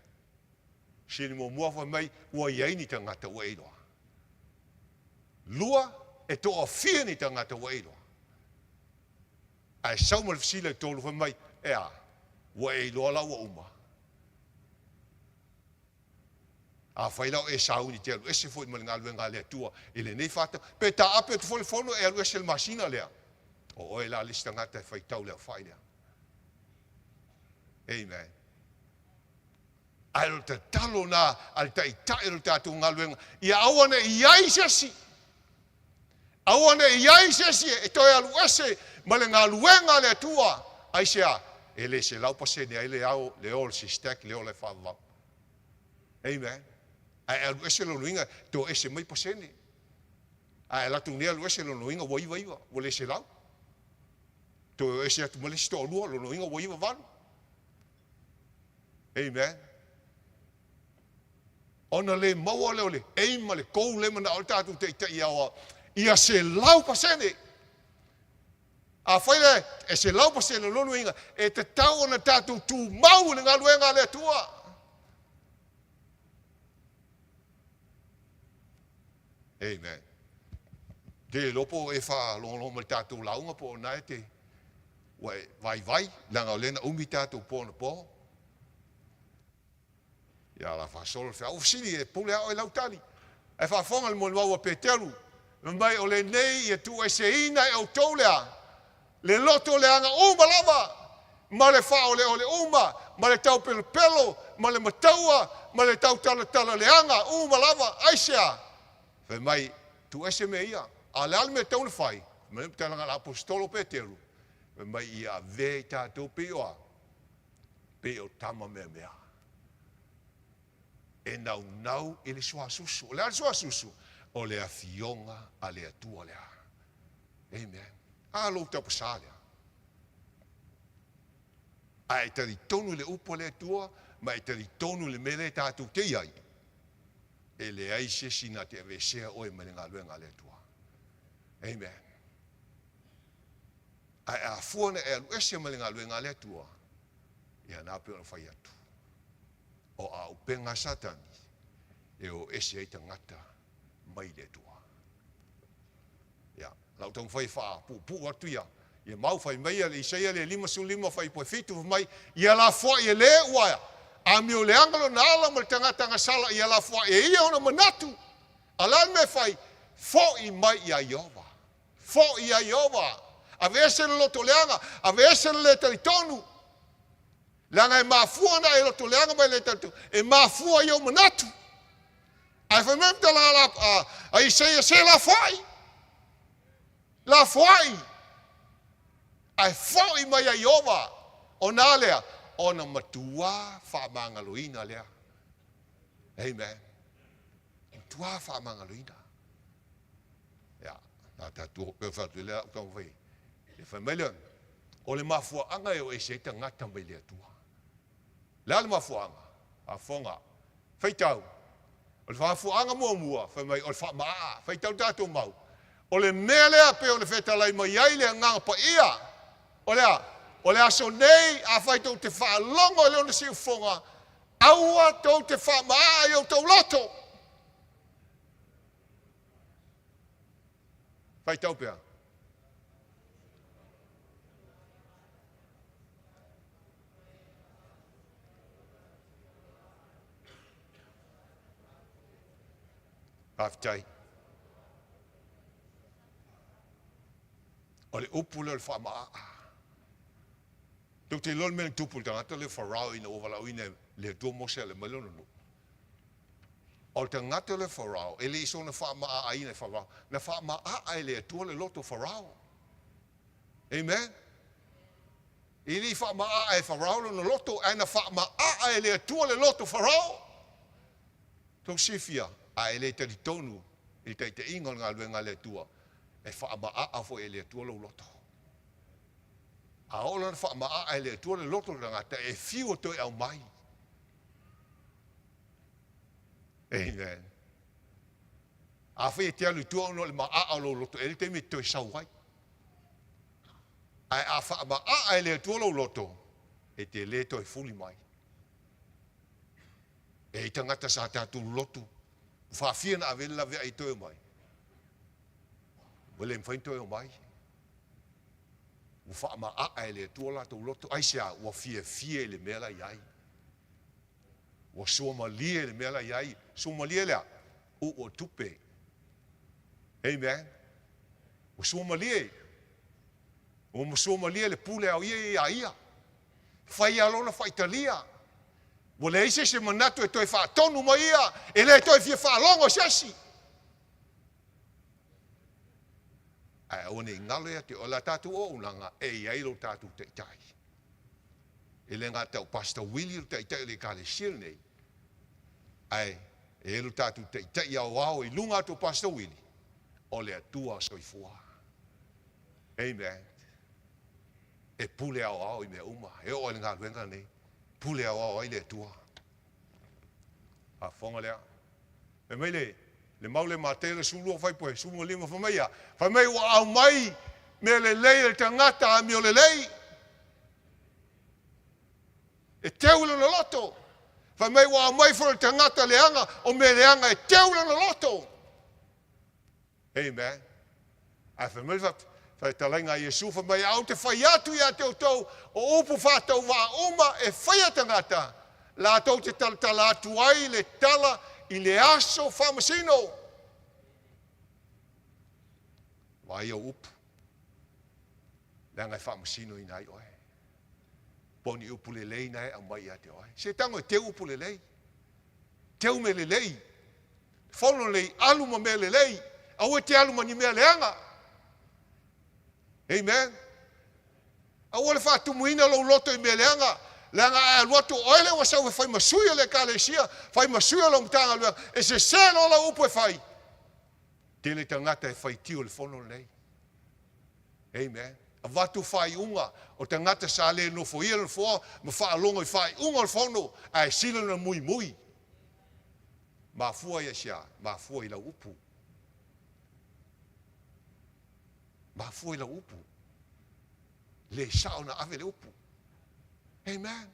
Sili muamua fai mai ua i ai ni tagata ua e iloa. Lua, e toafia ni tagata ua e iloa. Ae sau ma le fesili ai tolu fai mai, e a, ua e iloa la ua uma. Afai la o e sauni te alu ese foi ma le galuega a le Atua i lenei faatau, pe taape atu foi le fono e alu ese le masina lea, o oe la le isi tagata e faitau le aofai lea. Amen. Ae o le tatalo na a le Taitai o le tatou galuega, ia aua ne i ai se isi, aua ne i ai se isi e toe alu ese ma le galuega a le Atua. Aisea? E le 100% ai le ao, le o le SESTAC, le ola e faavavau. Amen. Ae alu ese lona uiga, toe ese mai pasene. Ae alu atu nei alu ese lona uiga ua 99, ua le 100. Toe ese atu ma le isi toalua, lona uiga ua 98. Amen. Ona le maua lea o le aim ma le goal lea e manao ai le tatou taitai aoao, ia 100%. Afai la e 100% lona uiga, e tatau ona tatou tumau i le galuega a le Atua. Amen. Te iloa po o e faalogologo mai i le tatou lauga po o na e te ua e vaivai, leaga o lea na umi tatou po anapo. Ia la faasolo le feau. Ua fesili e pule a oe lau tali. Ae faafofoga le molimau a Peteru, fai mai, o lenei ia tuueseina e outou le a? Le loto leaga uma lava, ma le faaoleole uma, ma le taupelopelo, ma le mataua, ma le tautalatala leaga uma lava. Aisea? Fai mai, tuuese mea ia. A o le a le mea e tatau ona fai? Fai mai le talaga a le Aposetolo o Peteru, fai mai, ia avea i tatou pei o a? Pei o tama meamea. E naunau i le suasusu. O le a le suasusu? O le Afioga a le Atua lea. Amen. A lou taupasā lea. A e talitonu i le upu a le Atua, ma e talitonu i le mea lea tatou te i ai, e leai se isi na te aveesea oe mai le galuega a le Atua. Amen. Ae a fua na e alu ese mai le galuega a le Atua, ia na pei ona fai atu. O auupega a Satani e o ese ai tagata mai le Atua. Ia, lau taumafai e faapuupuu atu ia, ia mau fai mai ia le Isaia le 55 fuaiupu e 7 fai mai, ia lafoai e le ua amio leaga lona ala ma le tagata agasala, ia lafoai e ia ona manatu. A o le a le mea e fai? Foi mai ia Ieova. Foi ia Ieova. Aveese le loto leaga, aveese le lē talitonu. Leaga e mafua ona e loto leaga mai le talitonu, e mafua i ou manatu. Ae fai mai le la a, a Isaia, se lafoai, lafoai, ae foi mai ia Ieova, ona a lea? Ona matuā faamagaloina lea. Amen. Matuā faamagaloina. Ia, na tatou pe fatu lea au taumafai. E fai mai lea, o le mafuaaga e o ese ai tagata mai le Atua. Le a le mafuaaga? Afoga. Faitau. O le mafuaaga muamua, fai mai, o le faamaa. Faitau tatou mau. O le mea lea pei ona fetalai mai ai le Agaga Paia, o le a? O le aso nei, afai tou te faalogo i lona siufofoga, aua tou te faamaa i outou loto. Faitau pea. Faafetai. O le upu lea o le faamaaa. Tou te iloa le mea na tupu i le tagata lea o Farao ina ua valaauina e le Atua Mose e ala mai lona nuu. O le tagata lea o Farao, e le i soona faamaaaina e Farao, na faamaaa e le Atua le loto o Farao. Amen. E le i faamaaa e Farao lona loto, ae na faamaaa e le Atua le loto o Farao. Tou silafia, a e le talitonu i le taitaiga o le galuega a le Atua, e faamaaa foi e le Atua lou loto. A oo lana faamaaa e le Atua le loto o le tagata, e fiu e toe aumai. Amen. Afai e te alu i tua ona o le maaa o lou loto, e i ai le taimi e te toe sau ai. Ae a faamaaa e le Atua lou loto, e te le toe fuli mai. E i ai tagata sa tatou lotu, ua faafia na ave ai le laveai e toe omai. Ua le mafai ona toe omai. Ua faamaaa e le Atua latou loto. Aisea? Ua fiafia i le mea la i ai. Ua suamalie i le mea la i ai. Suamalie lea, uu o tupe. Amen. Ua suamalie. Ua suamalie le pule a o ia ia ia. Fai a lona faitalia. Ua leai se isi e manatu e toe faatonu mai ia, e le toe fia faalogo se isi. Ae aua ne i galo ia te oe la tatou auaunaga e i ai lo tatou taitai. E le gata o Pastor Willie o le taitai o le Ekalesia lenei, ae e i ai lo tatou taitai aoao i luga atu o Pastor Willie, o le Atua soifua. Amen. E pule aoao i mea uma, e oo i le galuega lenei, pule aoao ai le Atua. Faafofoga lea. Fai mai le, le mau le Mateo le 12 faipue, 15 fai mai ia, fai mai ua aumai mea lelei e le tagata amio lelei. E teu i lona loto. Fai mai ua aumai foi le tagata leaga o mea leaga e teu i lona loto. Amen. Ae fai mai le fetalaiga a Iesu, fai mai, Au te fai atu ia te outou, o upu faatauvaa uma e faia tagata, latou te talatala atu ai le tala i le aso faamasino. Vaai au upu, leaga e faamasinoina ai oe. Po o ni upu lelei na e aumai ia te oe. Se tago e teu upu lelei. Teu mea lelei. Fono lelei, alu ma mea lelei. Aua e te alu ma ni mea leaga. Amen. Aua le faatumuina lou loto i mea leaga. Leaga a e alu atu o oe lea ua sau e fai ma sui o le Ekalesia, fai ma sui o lau Matagaluega, e sese loa lau upu e fai. Tele tagata e faitio i le fono lenei. Amen. Avatu faaiuga o tagata sa le nofoia le nofoa ma faalogo i faaiuga o le fono ae sili ona muimui. Mafua ia sia? Mafua i lau upu. Mafua i lau upu. Le sao na ave le upu. Amen.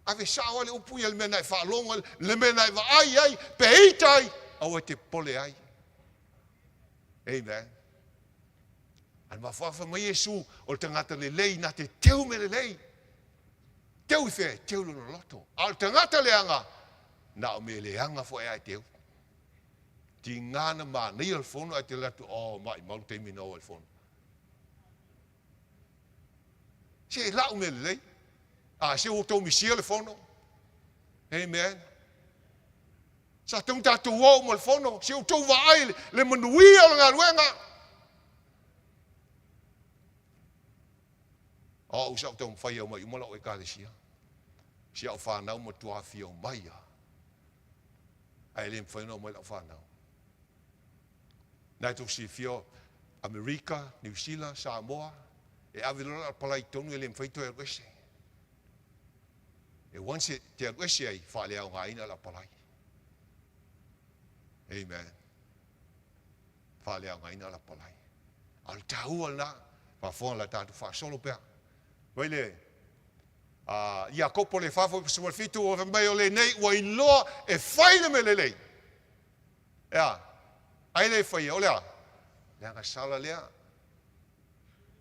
Ave sao ai le upu ia le mea na e faalogo ai, le mea na e vaai ai, pe ita ai, aua e te popole ai. Amen. A mafuaafa mai Iesu, o le tagata lelei na te teu mea lelei. Teu i fea? Teu lona loto. A o le tagata leaga, na o mea leaga foi ae teu. Tiga na manaia le fono ae te alu atu, oh, maimau le taimi na o ai le fono. Se e lau mea lelei. A se ua tou misia le fono. Amen. Sa tau tatou o ma le fono, se ua tou vaai le manuia o le galuega. O au sa ou taumafai e omai uma lau Ekalesia. Si au fanau matua afio mai a. Ae le mafai ona omai lau fanau. Na e tou silafia Amerika, Niu Sila, Samoa, e ave loa le palai i totonu e le mafai toe alu ese. E once e te alu ese ai, faaleaogaina le apalai. Amen. Faaleaogaina le apalai. A o le taua lena, faafofoga la tatou faasolo pea. Vai le Iakopo le 4:17, ua fai mai o lenei ua iloa e fai le mea lelei. E a? Ai le faia, o le a? Leaga sala lea.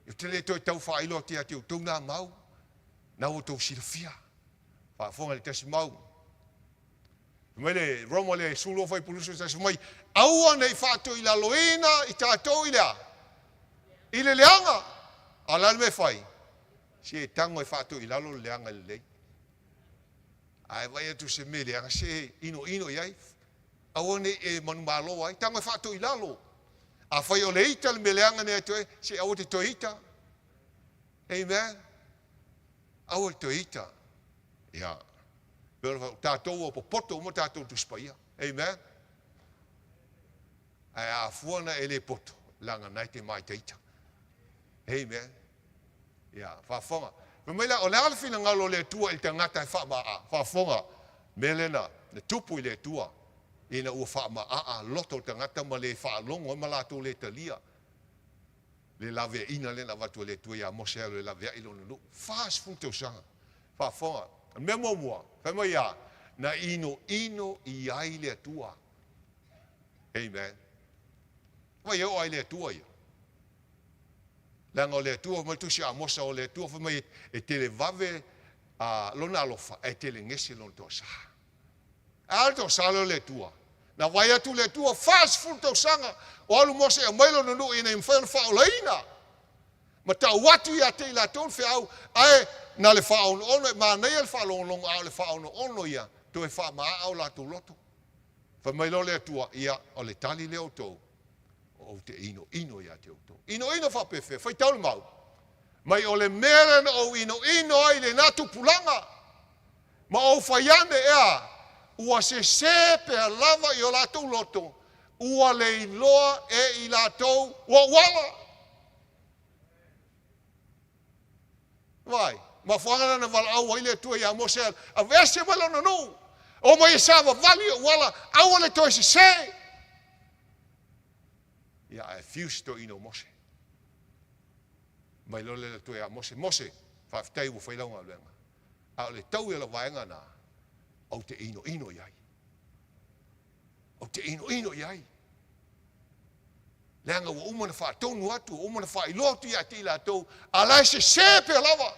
Ou te le toe tau faailoa atu ia te outou nā mau, na ua outou silafia. Faafofoga i le tasi mau. Fai mai le Roma le 12 fuaiupu 21, fai mai, aua ne i faatoilaloina i tatou i le a? I le leaga. A o le a le mea e fai? Se e tago e faatoi i lalo le leaga lelei. Ae vaai atu se mea leaga, se inoino i ai. Aua ne i e manumalo ai, tago e faatoi i lalo. Afai o le ita le mea leaga nei toe, se aua te toe ita. Amen. Aua te toe ita. Ia. Pei o tatou ua popoto uma tatou Tusi Paia. Amen. Ae a afua na e le poto, leaga na e te maitaita. Amen. Ia, faafofoga. Fai mai la, o le a le finagalo o le Atua i le tagata e faamaaa? Faafofoga, mea lena, na tupu i le Atua, ina ua faamaaa loto le tagata ma le faalogo ai ma latou le talia le laveaiina lea na avatu e le Atua ia Mose e alu e laveai lona nuu. 40 tausaga. Faafofoga, o le mea muamua, fai mai ia, na inoino i ai le Atua. Amen. Vai e oo ai le Atua ia. Leaga o le Atua, fai mai le Tusi a Amosa, o le Atua fai mai e televave lona alofa, ae telegese lona toasa. A le toasa lea o le Atua. Na vaai atu le Atua, 40 tausaga o alu Mose e aumai lona nuu ina ia mafai ona faaolaina. Ma tau atu ia te i latou le feau, ae na le faaonoono, e manaia le faalogologo, a o le faaonoono ia, toe faamaaa o latou loto. Fai mai loa le Atua, ia, o le tali lea o outou, ou te inoino ia te outou. Inoino faapefea, faitau le mau. Mai o le mea lea na ou inoino ai i lena tupulaga, ma ou fai ane, ea, ua sese pea lava i o latou loto, ua le iloa e i latou ua ou ala. Vai, mafuaaga lena na valaau ai le Atua ia Mose, aveese mai lona nuu, omai e savavali i ou ala, aua le toe sese. Ia, ae fiu se toeaina o Mose. Mai loa le Atua ia Mose, Mose, faafetai ua fai lau galuega. A o le tau ia lau vaega na, ou te inoino i ai. Ou te inoino i ai. Leaga ua uma ona faatonu atu, ua uma ona faailoa atu ia te i latou, a la e sese pea lava.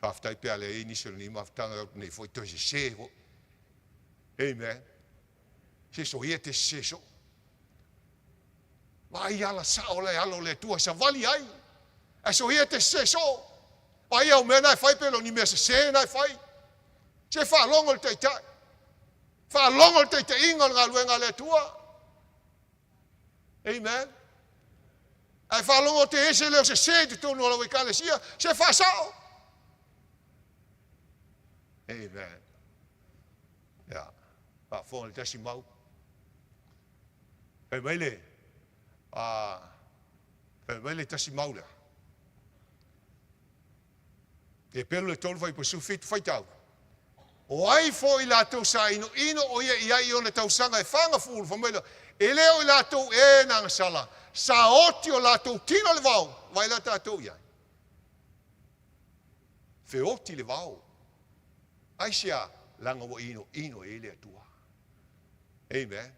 Faafetai pe a leai nisi o lenei mafutaga nei foi toe sese foi. Amen. Se soia te sese soo. Vaai ala sao la e alo le Atua e savali ai. Ae soia te sese soo. Vaai au mea na e fai pe le o ni mea sese na e fai. Se faalogo le taitai. Faalogo le taitaiga o le galuega a le Atua. Amen. Ae faalogo te ese leo sese i totonu o lau ekalesia, se faasao. Amen. Ia, faafofoga le tasi mau. Fai mai le, fai mai le tasi mau lea. E pelu le tolu fai pasu fitu faitau. O ai foi latou sa inoino o ia i ai i ona tausaga e fagafulu, fai mai lea, e le o i latou e na agasala, sa oti o latou tino le vao, vai la tatou i ai. Feoti le vao. Aisea, leaga ua inoino i ai le Atua. Amen.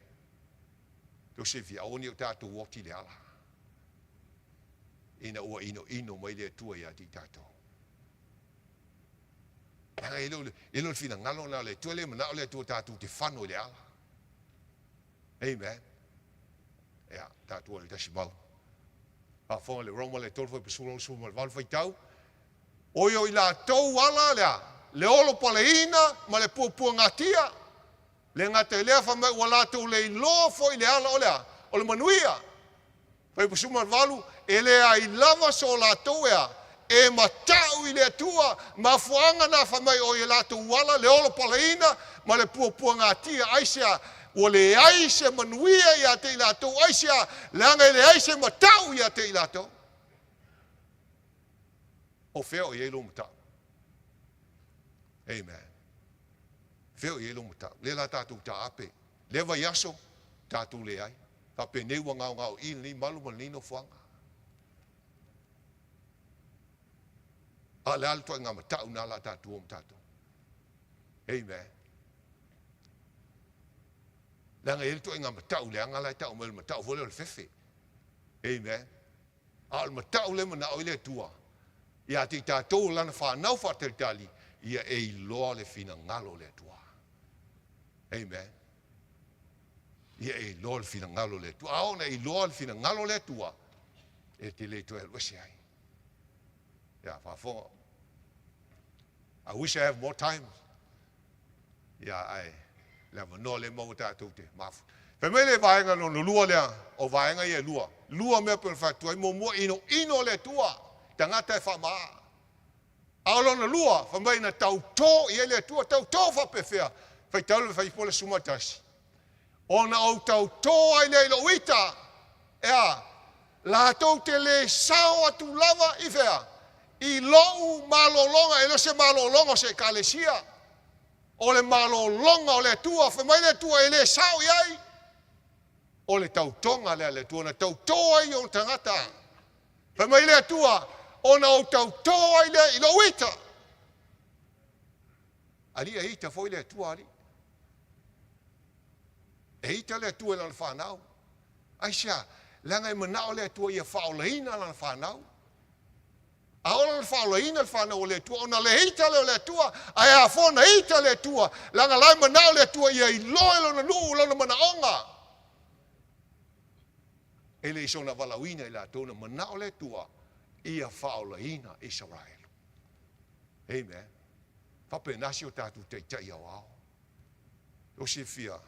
Tou silafia, aua ne i o tatou oti le ala, ina ua inoino mai le Atua ia te i tatou. Leaga e le o le finagalo lena o le Atua, e le manao le Atua tatou te fano i le ala. Amen. Ia, tatou o le tasi mau. Faafofoga le Roma le 3 fuaiupu 68 faitau. O ia o i latou ala lea, le olo paleina ma le puapuagatia. Le gata i lea, fai mai ua latou le iloa foi le ala o le a? O le manuia. Fuaiupu 18, e leai lava so latou ea e matau i le Atua, mafuaaga na fai mai o ia latou ala le olo paleina ma le puapuagatia, aisea? Ua leai se manuia ia te i latou, aisea? Leaga e leai se matau ia te i latou. O fea o i ai lou matau? Amen. Fea o i ai lou matau? Lea la tatou taape. Lea vaiaso, tatou leai. Faapenei ua gaogao i lenei malu ma lenei nofoaga. A o le a le ituaiga matau lena la tatou o ma tatou? Amen. Leaga e i ai le ituaiga matau leaga la e tau mai o le matau foi lea o le fefe. Amen. A o le matau lea e manao ai le Atua ia te i tatou o Lana fanau faatalitali, ia e iloa le finagalo o le Atua. Amen. Ia e iloa le finagalo o le Atua. A oo ina e iloa le finagalo o le Atua, e te le toe alu ese ai. Ia, faafofoga. I wish I have more time. Ia, ae le avanoa lea e maua tatou te mafuta. Fai mai le vaega lona lua lea, o vaega ia e lua. Lua mea pei ona fai atu ai, muamua, inoino le Atua, tagata e faamaa. A o lona lua, fai mai na tautō i ai le Atua, tautō faapefea, faitau le fuaiupu le 11. Ona ou tautō ai lea i lou ita, e a, latou te le sao atu lava i fea? I lou malologa, e le o se malologa o se ekalesia, o le malologa o le Atua, fai mai le Atua e le sao i ai. O le tautoga lea a le Atua na tautō ai i ona tagata. Fai mai le Atua, ona ou tautō ai lea i lou ita. Alii e ita foi le Atua, alii. E ita le Atua i lana fanau. Aisea? Leaga e manao le Atua ia faaolaina lana fanau. A ola le faaolaina le fanau o le Atua, ona le ita lea o le Atua, ae a fua ona ita le Atua, leaga la e manao le Atua ia iloa e lona nuu lona manaoga. E le i sona valaauina i latou na manao le Atua ia faaolaina Isaraelu. Amen. Faapena si o tatou Taitai aoao. O silafia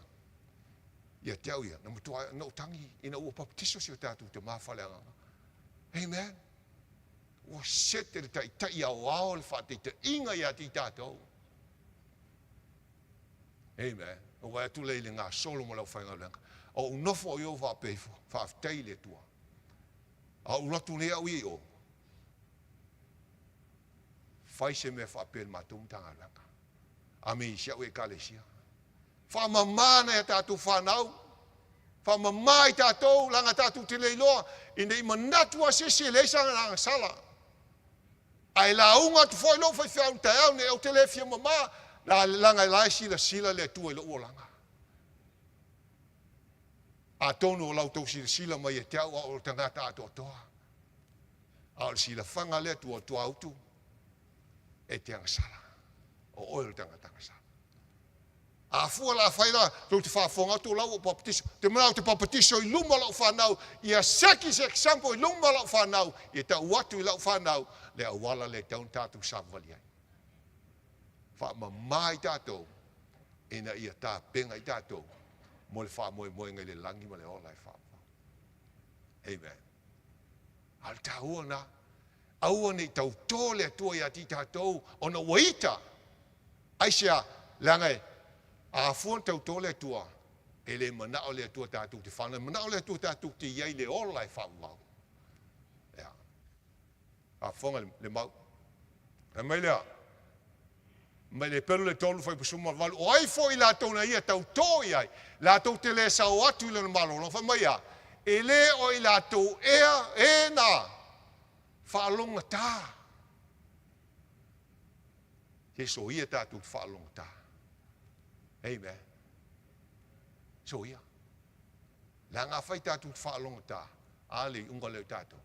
ia te au ia, na matua na ou tagi ina ua papatiso si o tatou tama faaleagaga. Amen. Ua sete le Taitai aoao le faataitaiga ia te i tatou. Amen. Ua vaai atu lea i le gasolo ma le aufaigaluega. O ou nofo au i o faapea ifo, faafetai i le Atua. A ou alu atu nei au ia i o, fai se mea faapea i le matou Matagaluega. A me i si au Ekalesia. Faamama nai a tatou fanau. Faamama i tatou, leaga tatou te le iloa, ina i manatu lava se isi e leai sana agasala. Ae lauga atu foi lou faifeau i le taeao nei, ou te le fia mama, leaga la e silasila le Atua i lou olaga. Atonu o la outou silasila mai ia te au a o le tagata atoatoa. A o le silafaga a le Atua, tuautu, e te agasala. O oe o le tagata agasala. A fua la fai la, tou te faafofoga atu o la ua ou papatiso. Ou te manao ou te papatiso i luma o lau fanau, ia seki se example i luma o lau fanau, ia tau atu i lau fanau le auala lea e tatau ona tatou savavali ai. Faamama i tatou ina ia tapena i tatou mo le faamoemoega i le lagi ma le ola e faavavau. Amen. A o le taua lena, aua ne i tautō le Atua ia te i tatou ona ua ita. Aisea? Leaga e a fua ona tautō le Atua, e le manao le Atua tatou te whanau, e manao le Atua tatou te i ai le ola e faavavau. Ia. Faafofoga le mau. Fai mai lea, mai le pelu le tolu fuaiupu 18, o ai foi latou na ia tautō i ai, latou te le sao atu i lona malologa, fai mai a, e le o i latou ea e na faalogogata. Se soia tatou te faalogogata. Amen. Soia. Leaga afai tatou te faalogogata, a le iuga lea o tatou,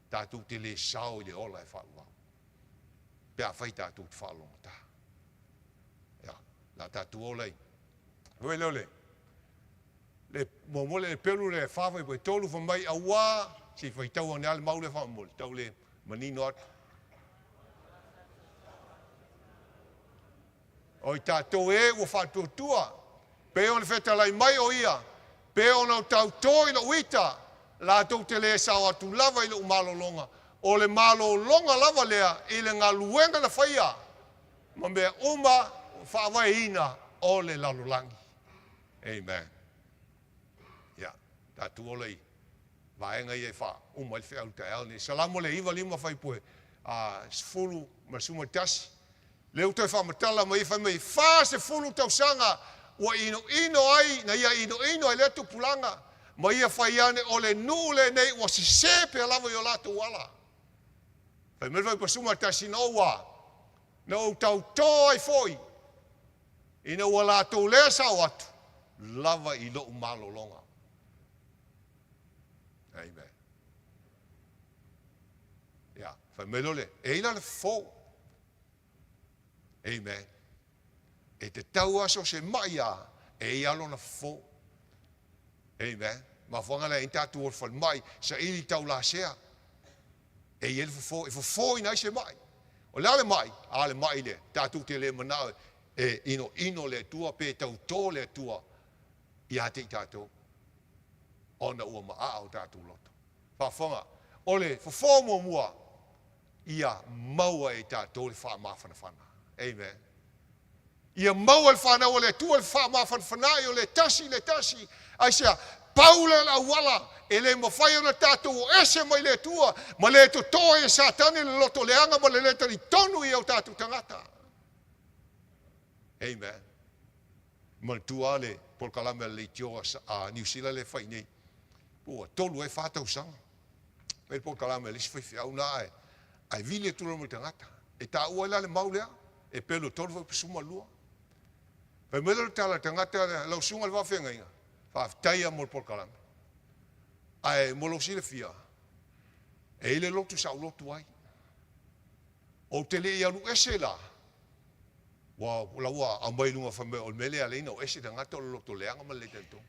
tatou te le sao i le ola e faavavau. Pe afai tatou te faalogogata. Ia, la tatou ola i. Fai lea o le, le muamua le pelu le fa fai pai tolu fai mai auā, se i faitau ane lava le mau lea faamolemole, tau le manino atu. O i tatou e ua faatuatua, pei ona fetalai mai o ia, pe ona o tautō i lou ita, latou te le sao atu lava i lou malologa, o le malologa lava lea i le galuega na faia ma mea uma faavaeina o le lalolagi. Amen. Ia, tatou ola i vaega ia e faauma ai le feau i le taeao lenei. Salamo le 95 fuaiupu 10 ma le 11. Lea ua toe faamatala mai ai fai mai, 40 tausaga ua inoino ai, na ia inoino ai lea tupulaga, ma ia fai ane o le nuu lenei ua sese pea lava i o latou ala. Fai mai le fuaiupu 11, na ou a, na ou tautō ai foi, ina ua latou lea sao atu lava i lou malologa. Amen. Ia, fai mai loa le, e i la le fofo. Amen. E tatau lava so o se mai lava e i ai lona fofo. Amen. Mafuaaga lea ai tatou o le falemai, saili taulasea. E i ai le fofo, e fofoina ai se mai. O le a le mai? A le mai lea, tatou te le manao e inoino le Atua pe tautō le Atua ia te i tatou, ona ua maaa o tatou loto. Faafofoga, o le fofo muamua, ia maua e i tatou le faamafanafana. Amen. Ia maua e le fanau a le Atua le faamafanafana'i o le tasi i le tasi. Aisea? Pau lea o le auala e le mafai ona tatou o ese mai le Atua ma le totō ai e Satani le loto leaga ma le le talitonu i o tatou tagata. Amen. Manatua le polokalame a le leitio a Niu Sila lea e fai nei. Ua tolu ai fa tausaga. Fai le polokalame a le isi faifeau na ae, ae vili atu loa ma le tagata. E taua ai la le mau lea, e pelu e tolu foi pasuma lua. Fai mai lea o le tala a le tagata, lau susuga i le faafeagaiga, faafetai lava mo le polokalame. Ae mo lou silafia, e i ai le lotu sa ou lotu ai. Ou te le i alu ese la, ua, la ua aumai i luga fai mai o le mea lea e ala ai ona o ese tagata o le loto leaga ma le le talitonu.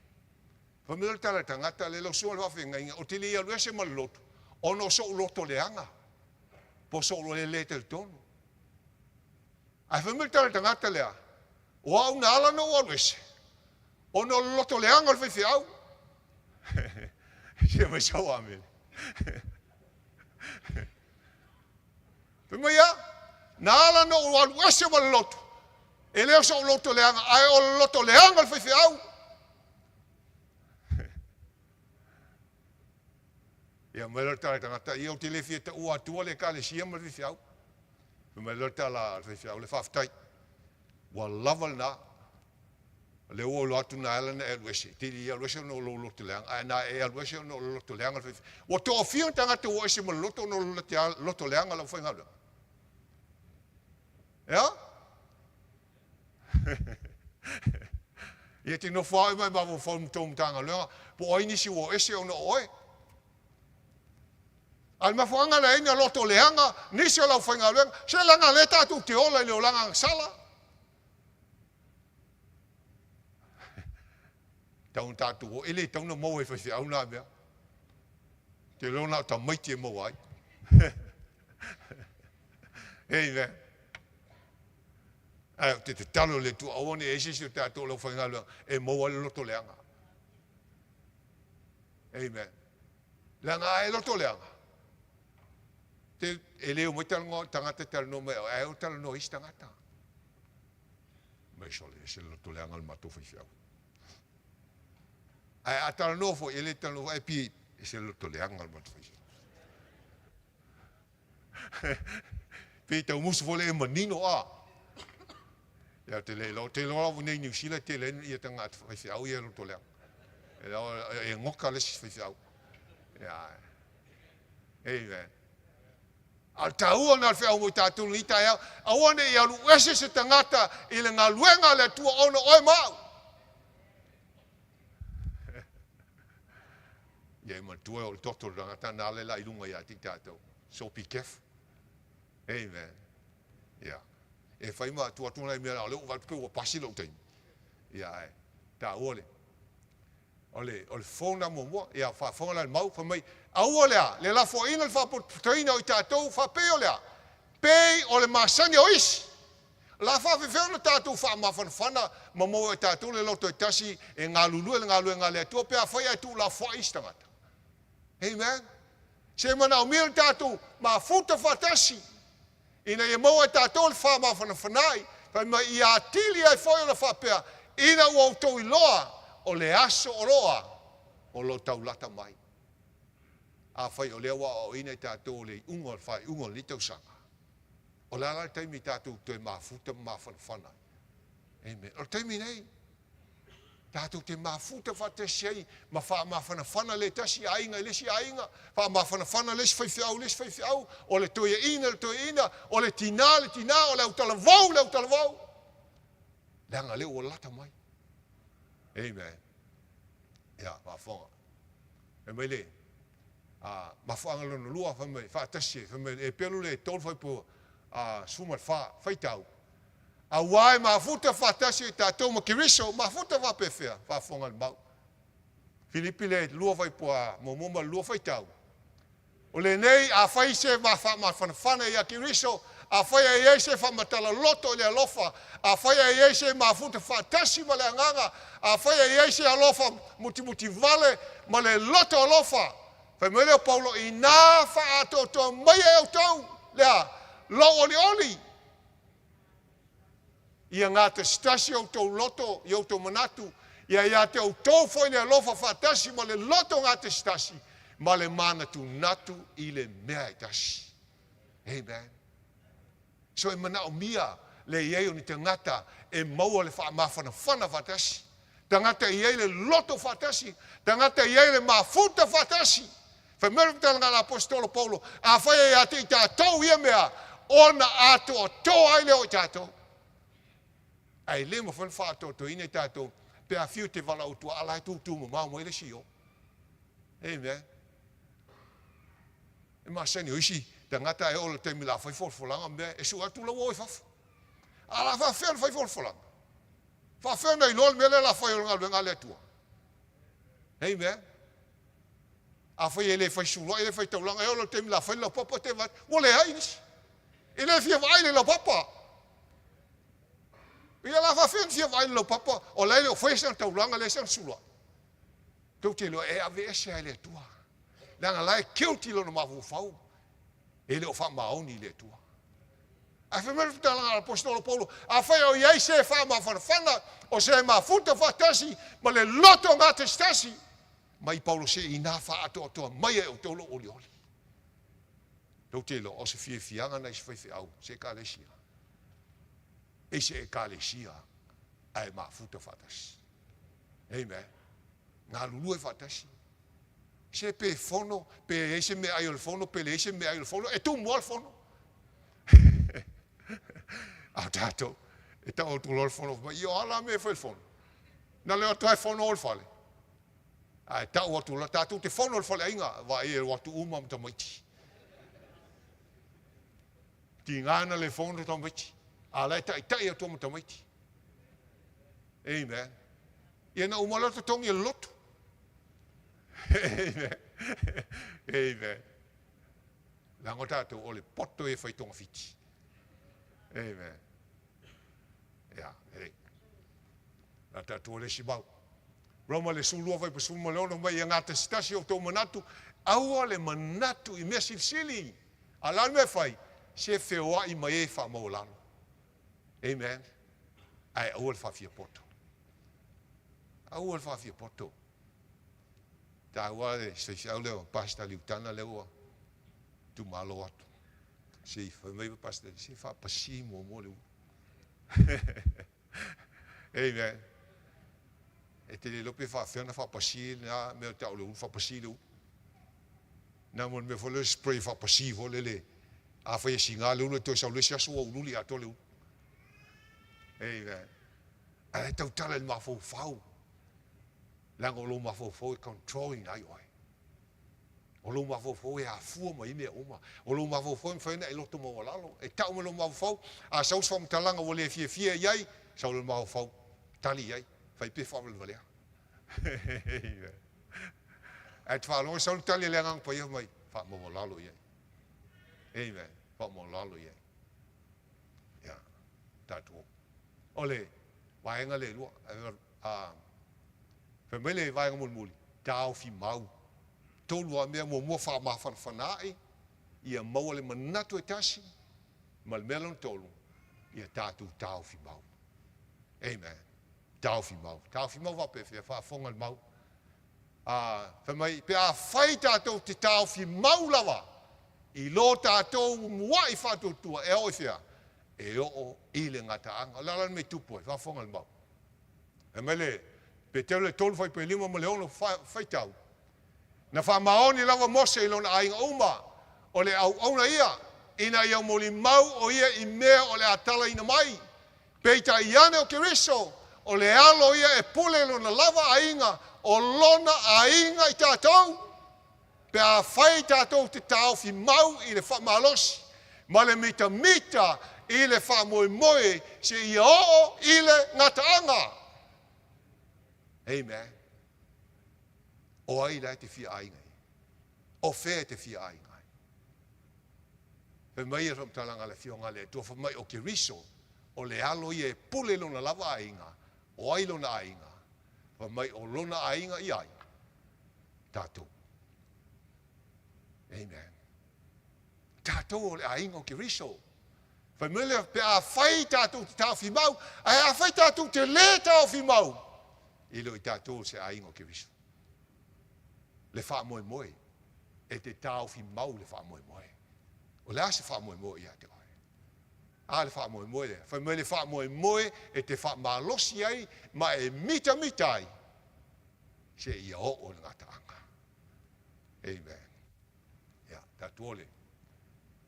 Fai mai le tala tagata le lau susuga i le faafeagaiga, ou te le i alu ese ma le lotu, ona o so'u loto leaga, po o so'u le le talitonu. Ae fai mai le tala tagata lea, o au na ala ona ou alu ese, ona o le loto leaga o le faifeau. Sia mai sau amene. Fai mai a, na ala ona ou alu ese ma le lotu, e le o so'u loto leaga, ae o le loto leaga o le faifeau. Ia mai loa le tala tagata, ia ou te le fia taua atua le ekalesia ma le faifeau. Fai mai loa le tala a le faifeau le faafetai. Ua lava lena. O lea ua iloa atu na ala na e alu ese. Te i alu ese ona o lou loto leaga, ae na e alu ese ona o le loto leaga le faifeau. Ua toafia tagata ua ese ma le loto ona o le loto leaga o le aufaigaluega. Ea? Ia te nofo lava oe ma e mafaufau ma tou Matagaluega, po o ai nisi ua ese ona o oe. A o le mafuaaga lea e ala ai ona loto leaga nisi o le aufaigaluega, se leaga lea tatou te ola i le olaga agasala. Tau na tatou o, e le tau na maua e faifeau na mea. Te iloa na o tamaiti e maua ai. Amen. Ae ou te tatalo i le Atua, aua ne i i ai se isi o tatou o le aufaigaluega e maua ai le loto leaga. Amen. Leaga a e loto leaga, te, e le omai talanoa, tagata e talanoa mai au, ae o talanoa isi tagata. Mai sole, ese le loto leaga o le matou faifeau. Ae a talanoa foi, e le talanoa foi, ae pie, ese le loto leaga o le matou faifeau. Pei tau musu foi le e manino a. Ia te le iloa, te iloa lava nei Niu Sila tele ai ia tagata faifeau ia loto leaga. E e goka le isi faifeau. Ia. Amen. A o le taua lena o le feau mo i tatou i lenei taeao, aua ne i alu ese se tagata i le galuega a le Atua ona o oe ma au. Ia e manatua o le toto o le tagata na le la i luga ia te i tatou. So be careful. Amen. Ia. E fai ma atu atu nai mea la o le ua pe ua pasi lou taimi. Ia ae taua le o le o le fona muamua ia faafofoga la le mau fai mai aua le a le lafoaiina le faapotopotoina o i tatou faapei o le a pei o le masani o isi. O le a faafefea ona tatou faamafanafana ma maua e tatou le loto e tasi e galulue le galuega a le Atua pe afai ae tuulafoai isi tagata? Amen. Se manaomia le tatou mafuta faatasi ina ia maua e tatou le faamafanafana'i, fai mai ia atili ai foi ona faapea, ina ua outou iloa o le aso o loa o lo o taulata mai. Afai o lea ua aoaoina i tatou o le iuga o le faaiuga o lenei tausaga, O le a la le taimi tatou toe mafuta ma mafanafana ai? Amen. O le taimi nei, tatou te mafuta faatasi ai ma faamafanafana le tasi aiga i le isi aiga, faamafanafana le isi faifeau i le isi faifeau, o le toeaina i le toeaina, o le tinā i le tinā, o le autalavou i le autalavou. Leaga lea ua lata mai. Amen. Ia, faafofoga. Fai mai le, A, mafuaaga lona lua, fai mai, faatasi e, fai mai, e pelu le tolu faipua, a, 14, faitau. Auā e mafuta faatasi e tatou ma Keriso, mafuta faapefea, faafofoga le mau. Filipi le lua faipua muamua ma le lua faitau. O lenei, afai se faamafanafana ia Keriso, afai e i ai se faamatala loto i le alofa, afai e i ai se mafuta faatasi ma le agaga, afai e i ai se alofa mutimutivale ma le loto alofa, fai mai lea o Paulo, inā faaatoatoa mai e outou lea lou olioli. Ia gatasitasi outou loto i outou manatu, ia ia te outou foi le alofa faatasi ma le loto gatasitasi ma le manatunatu i le mea e tasi. Amen. So e manaomia le i ai o ni tagata e maua le faamafanafana faatasi. Tagata e i ai le loto faatasi, tagata e i ai le mafuta faatasi. Fai mai le faamatalaga a le Aposetolo Paulo, afai e ia te i tatou ia mea, ona atoatoa ai lea o i tatou. Ae le mafai ona faaatoatoaina i tatou pe a fiu te valaau tua, a la e tūtū mamao mai le isi i o. Amen. E masani o isi tagata e oo i le taimi o le a fai folafolaga mea, e sue atu la ua o i fafo. A la faafefea ona fai folafolaga? Faafefea ona iloa le mea lea o le a fai o le galuega a le Atua? Amen. Afai e le fai suluai, e le fai taulaga, e oo i le taimi o le a fai le laupapa, te vaai, ua leai nisi. E le fia vaai le laupapa. Ia la faafefea ona fia vaai le laupapa, o la e le o faia sana taulaga, leai sana suluai. Tou te iloa e aveese lava e le Atua. Leaga la e guilty lona mafaufau, e le o faamaoni i le Atua. Ae fai mai le faamatalaga a le Aposetolo Paulo, afai o i ai se faamafanafana, o se mafuta faatasi ma le loto gatasitasi, mai Paulo se inā faaatoatoa mai e outou lou olioli. Tou te iloa, o se fiafiaga na i se faifeau, se ekalesia. E se ekalesia ae mafuta faatasi. Amen. Galulue faatasi. Se pe fono, pe i ai se meaai o le fono, pe leai se meaai o le fono, e tumu lava le fono. A o tatou, e tau atu loa le fono, fai mai, o a la mea e fai i le fono? Na le o atu lava e fono o le fale. Ae tau atu loa, tatou te fono i le faleaiga, vaai e o atu uma ma tamaiti. Tiga na le fono tamaiti, a la e taitai atu ma tamaiti. Amen. Ia na uma loa totogi e le lotu. Amen. Amen. Leaga o tatou o le poto e fai togafiti. Amen. Ia, e. La tatou le isi mau. Roma le 12 fai 16 mai ia gatasitasi outou manatu, aua le manatu i mea silisili. A o le a le mea e fai? Se feoai mai ai faamaualalo. Amen. Ae aua le faafiapoto. Aua le faafiapoto. Taua le faifeau lea o Pastor Liutana lea ua itumalo atu. Se i fai mai Pastor, se faapasi muamua le ulu. Amen. E te le iloa pe faafefea ona faapasi lena mea o tau o le ulu, faapasi le ulu. Na mo le mea foi lele spray faapasi foi lele. Afai e siga le ulu e toe sau le isi aso ua uliuli atoa le ulu. Amen. Ae tautala i le mafaufau. Leaga o lou mafaufau e control ina ai oe. O lou mafaufau e afua mai mea uma. O lou mafaufau e mafai ona e loto maualalo. E tau mai lou mafaufau, a sau se faamatalaga ua le fiafia i ai, sau lou mafaufau, tali i ai, fai pea faavalevalea. Ae te faalogo sau le tali a le Agaga Paia mai, faamaualalo i ai. Amen. Faamaualalo i ai. Ia, tatou. O le vaega le lua, fai mai le vaega mulimuli, taofi mau. Tolu lava mea, muamua faamafanafana ae, ia maua le manatu e tasi, ma le mea lona tolu, ia tatou taofi mau. Amen. Taofi mau. Taofi mau faapefea, faafofoga le mau. Fai mai, pe afai tatou te taofi mau lava i lo tatou mua'i faatuatua, e oo i fea? E oo i le gataaga. O le a la le mea e tupu ai? Faafofoga le mau. Fai mai le Petelo le 3 fuaiupu 5 ma le 6 faitau. Na faamaoni lava Mose i lona aiga uma, o le auauna ia, ina ia molimau o ia i mea o le a talaina mai. Peitai ane o Keriso, o le alo ia e pule i lona lava aiga, o lona aiga i tatou. Pe afai tatou te taofi mau i le faamalosi ma le mitamita i le faamoemoe seia oo i le gataaga. Amen. O ai la e te fia aiga i ai? O fea e te fia aiga ai? Fai mai le faamatalaga a le Afioga a le Atua, fai mai o Keriso, o le alo ia e pule i lona lava aiga, o ai lona aiga? Fai mai o lona aiga i ai? Tatou. Amen. Tatou o le aiga o Keriso. Fai mai lea, pe afai tatou te taofi mau, ae afai tatou te lē taofi mau, e le o i tatou o se aiga o Keriso. Le faamoemoe, e te taofi mau le faamoemoe. O le a se faamoemoe ia te oe? A le faamoemoe lea. Fai mai le faamoemoe e te faamalosi ai ma e mitamita ai seia oo i le gataaga. Amen. Ia, tatou o le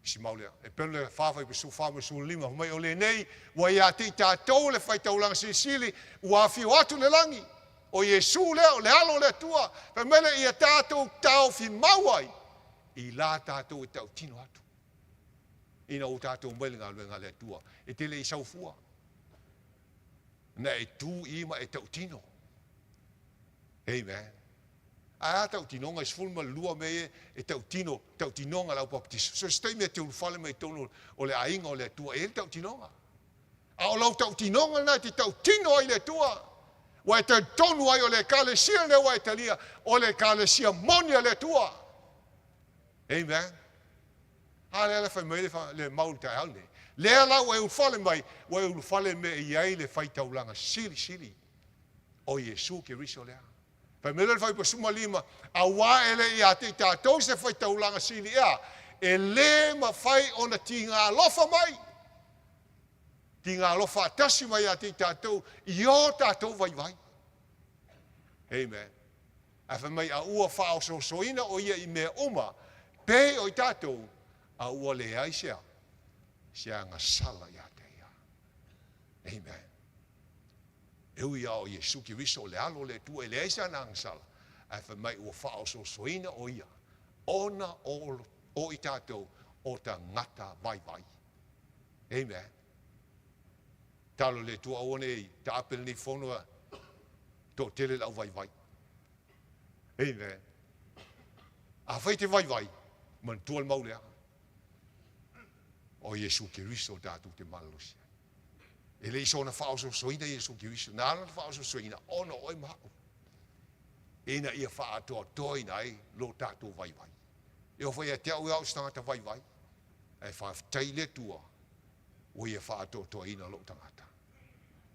isi mau lea. E pei le fa fai pesu fa ma su lima mai o lenei ua ia te i tatou le faitaulaga silisili ua afio atu le lagi. O Iesu lea, o le alo o le Atua. Fai mai lea ia tatou taofi mau ai i la tatou e tautino atu. Ina ua tatou mai le galuega a le Atua, e te le i saufua. Na e tu i ma e tautino. Amen. Ae a tautinoga i 12 mea ia e tautino, tautinoga le aupapatiso. So se taimi e te ulufale mai totonu o le aiga o le Atua, e i ai le tautinoga. A o lau tautinoga lena e te tautino ai le Atua. Ua e talitonu ai o le Ekalesia lea ua e talia, o le Ekalesia moni a le Atua. Amen. A lea la fai mai le, le mau le taeao nei. Lea la ua e ulufale mai, ua e ulufale me i ai le faitaulaga silisili o Iesu Keriso lea. Fai mai le fuaiupu 15, auā e le i ia te i tatou se faitaulaga sili ea, e lē mafai ona tiga alofa mai, tiga alofa faatasi mai ia te i tatou i o tatou vaivai. Amen. Ae fai mai, a ua faaosoosoina o ia i mea uma, pei o i tatou, a ua leai se a, se agasala ia te ia. Amen. E ui lava o Iesu Keriso o le Alo o le Atua, e leai se ana agasala, ae fai mai ua faaosoosoina o Ia, ona o, o i tatou o tagata vaivai. Amen. Talo le Atua aua ne i taape lenei fono a toatele le auvaivai. Amen. Afai e te vaivai, manatua le mau lea. O Iesu Keriso tatou te malolosi ai. E le i soona faaosoosoina Iesu Keriso, na ala ona faaosoosoina ona o oe ma au, ina ia faaatoatoaina ai lo tatou vaivai. E oo foi ia te au e au o se tagata vaivai, ae faafetai i le Atua ua ia faaatoatoaina lou tagata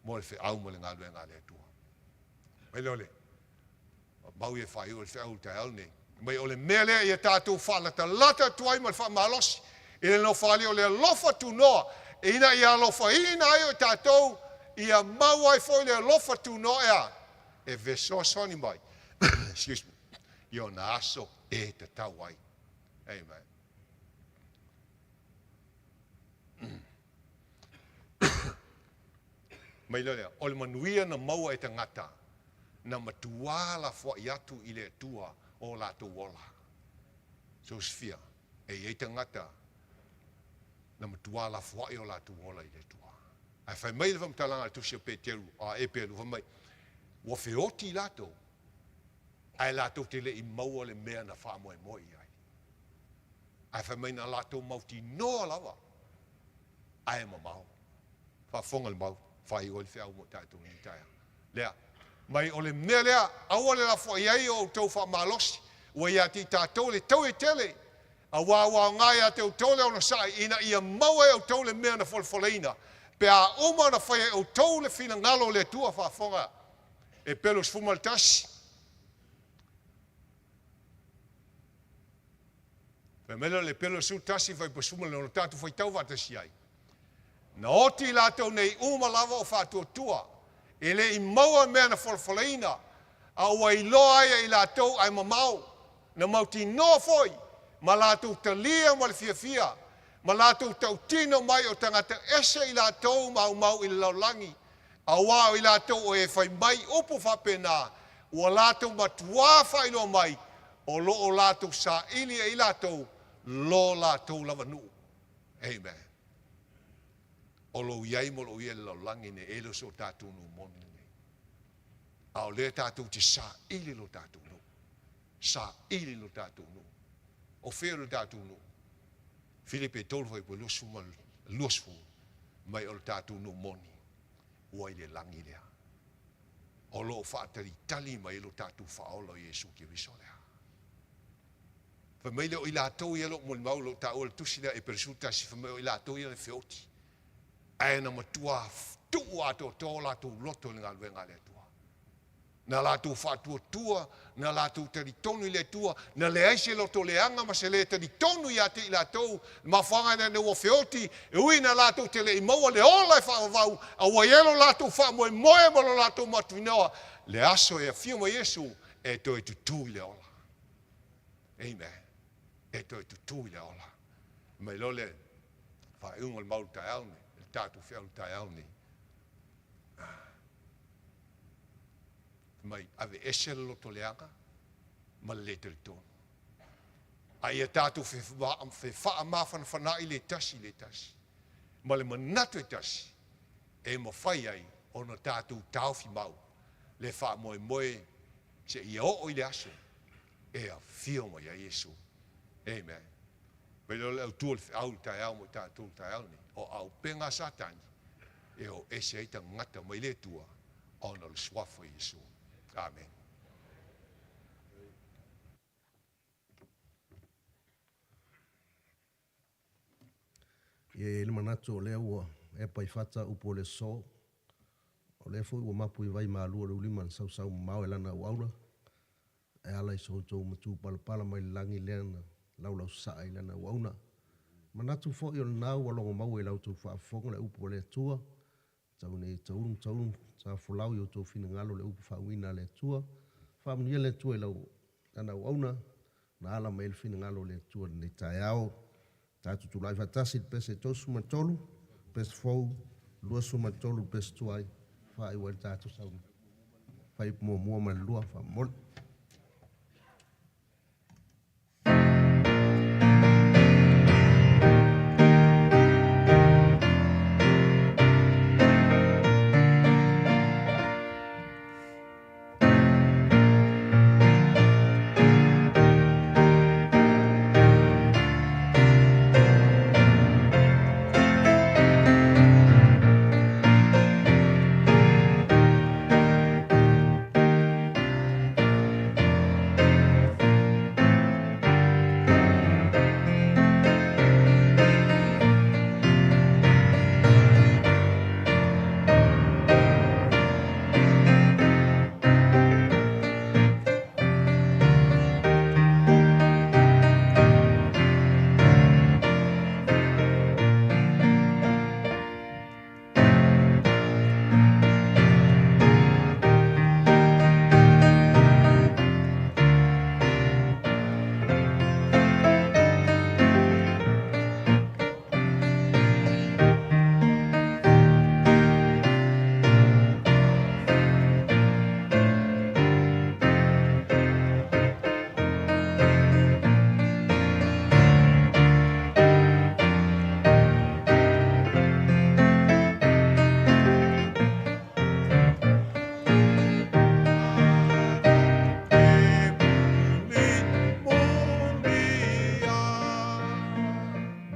mo le feau ma le galuega a le Atua. Mai lea o le mau ia e faaiu ai le feau i le taeao lenei. Mai o le mea lea ia tatou faalatalata atu ai ma le faamalosi i le nofo-alii o le alofa tunoa, ina ia alofaina ai o tatou, ia maua ai foi le alofa tunoa ea e fesoasoani mai excuse me, i ona aso e tatau ai. Amen. Mai lea lea, o le manuia na maua e tagata, na matuā lafoai atu i le Atua o latou ola. Sosifia, e i ai tagata na matuā lafoai o latou ola i le Atua. Ae fai mai le faamatalaga a le Tusi a Peteru, a Eperu, fai mai, ua feoti i latou, ae latou te le i maua le mea na faamoemoe i ai. Ae fai mai na latou mautinoa lava, ae mamao. Faafofoga le mau, faaiu ai le feau mo tatou i lenei taeao. Lea. Mai o le mea lea, aua le lafoai ai o outou faamalosi, ua ia te i tatou le taui tele, auā ua aoga ia te outou le onosai, ina ia maua e outou le mea na folafolaina, pe a uma ona fai e outou le finagalo o le Atua. Faafofoga e pelu 11. Fai mai lea o le pelu 11 fai pasuma le ono tatou faitau faatasi ai. Na oti i latou nei uma lava o faatuatua, e le i maua mea na folafolaina, a ua iloa ai e i latou ae mamao, na mautinoa foi, ma latou talia ma le fiafia, ma latou tautino mai o tagata ese i latou maumau i le lalolagi, auā o i latou o e fai mai upu faapena, ua latou matuā faailoa mai, o lo o latou saili e i latou lo latou lava nuu. Amen. O lou i ai ma lou ia i le lalolagi nei, e le o so tatou nuu moni lenei. A o lea tatou te saili lo tatou nuu. Saili lo tatou nuu. O fea lo tatou nuu? Filipe 3 fuaiupu 20, mai o le tatou nuu moni, ua i le lagi lea. O lo o faatalitali mai lo tatou Faaola o Iesu Keriso lea. Fai mai lea o i latou ia o lo o molimau, o lo o taua i le tusi lea Eperesu 1, fai mai o i latou ia na feoti, ae na matua tuu atoatoa o latou loto i le galuega a le Atua. Na latou faatuatua, na latou talitonu i le Atua, na leai se loto leaga ma se lē talitonu ia te i latou, le mafuaaga lea ina ua feoti, e ui ina latou te le i maua le ola e faavavau, a ua i ai lo latou faamoemoe ma lo latou matuinoa, le aso e afio mai Iesu e toe tutū i le ola. Amen. E toe tutū i le ola. Mai loa le faaiuga o le mau taeao nei, le tatou feau taeao nei. Mai aveese le loto leaga ma le lē talitonu. A ia tatou fefaamafanafana'i le tasi i le tasi, ma le manatu e tasi e mafai ai ona tatou taofi mau le faamoemoe seia oo i le aso e afio mai ai Iesu. Amen. Mai loa le autu o le feau i le taeao mo i tatou i le taeao lenei, o auupega a Satani e o ese ai tagata mai le Atua ona o le suafa o Iesu. Amen. Ia i ai le manatu o lea ua epa i fata upu o le aso, o lea foi ua mapu i vai malua le ulima na sausau mamao e lana auauna, e ala i so outou matupalapala mai le lagi lea na laulausasaa i lana auauna. Manatu foi o lena ua logo maua i la outou faafofoga le upu a le Atua, tau ina ia taulu taulu sa folau i outou finagalo le upu faauuina a le Atua. Faamanuia le Atua i lau lana auauna na ala mai ai le finagalo o le Atua i lenei taeao. Tatou tulai faatasi i le pese 33, pese fou 23, le pese tuai, faaiu ai le tatou sauni. Fuaiupu muamua ma le lua, faamomoli.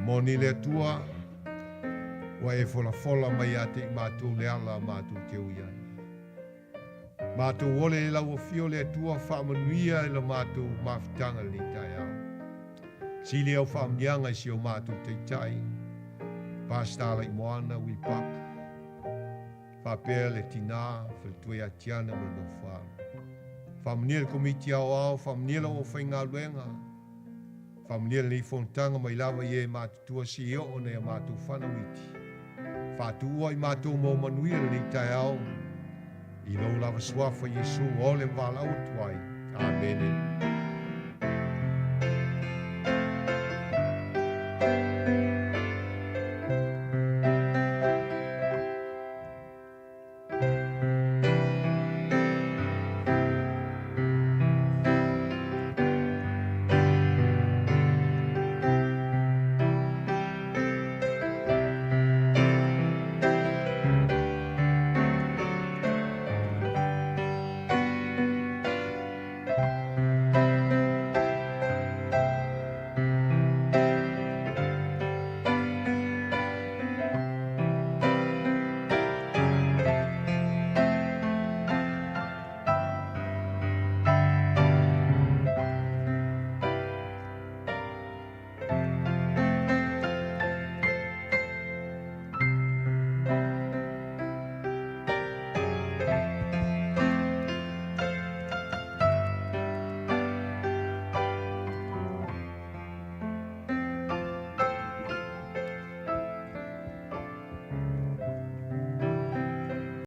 Moni le Atua, ua e folafola mai ia te i matou le ala matou te ui ai. Matou ole i lau afio le Atua faamanuia i la matou mafutaga i lenei taeao. Sili au faamanuiaga i si o matou taitai, Pastor Alaimoana Willie Parker, faapea le tina faletua ia Tiana ma le Nofoalo. Faamanuia le Komiti Aoao, faamanuia lau aufaigaluega, faamanuia lenei fonotaga mai lava i e matutua si e oo nei a matou fanau iti. Faatuua i matou mo manuia lenei taeao, i lou lava suafa Iesu, ole ma valaau atu ai. Amene.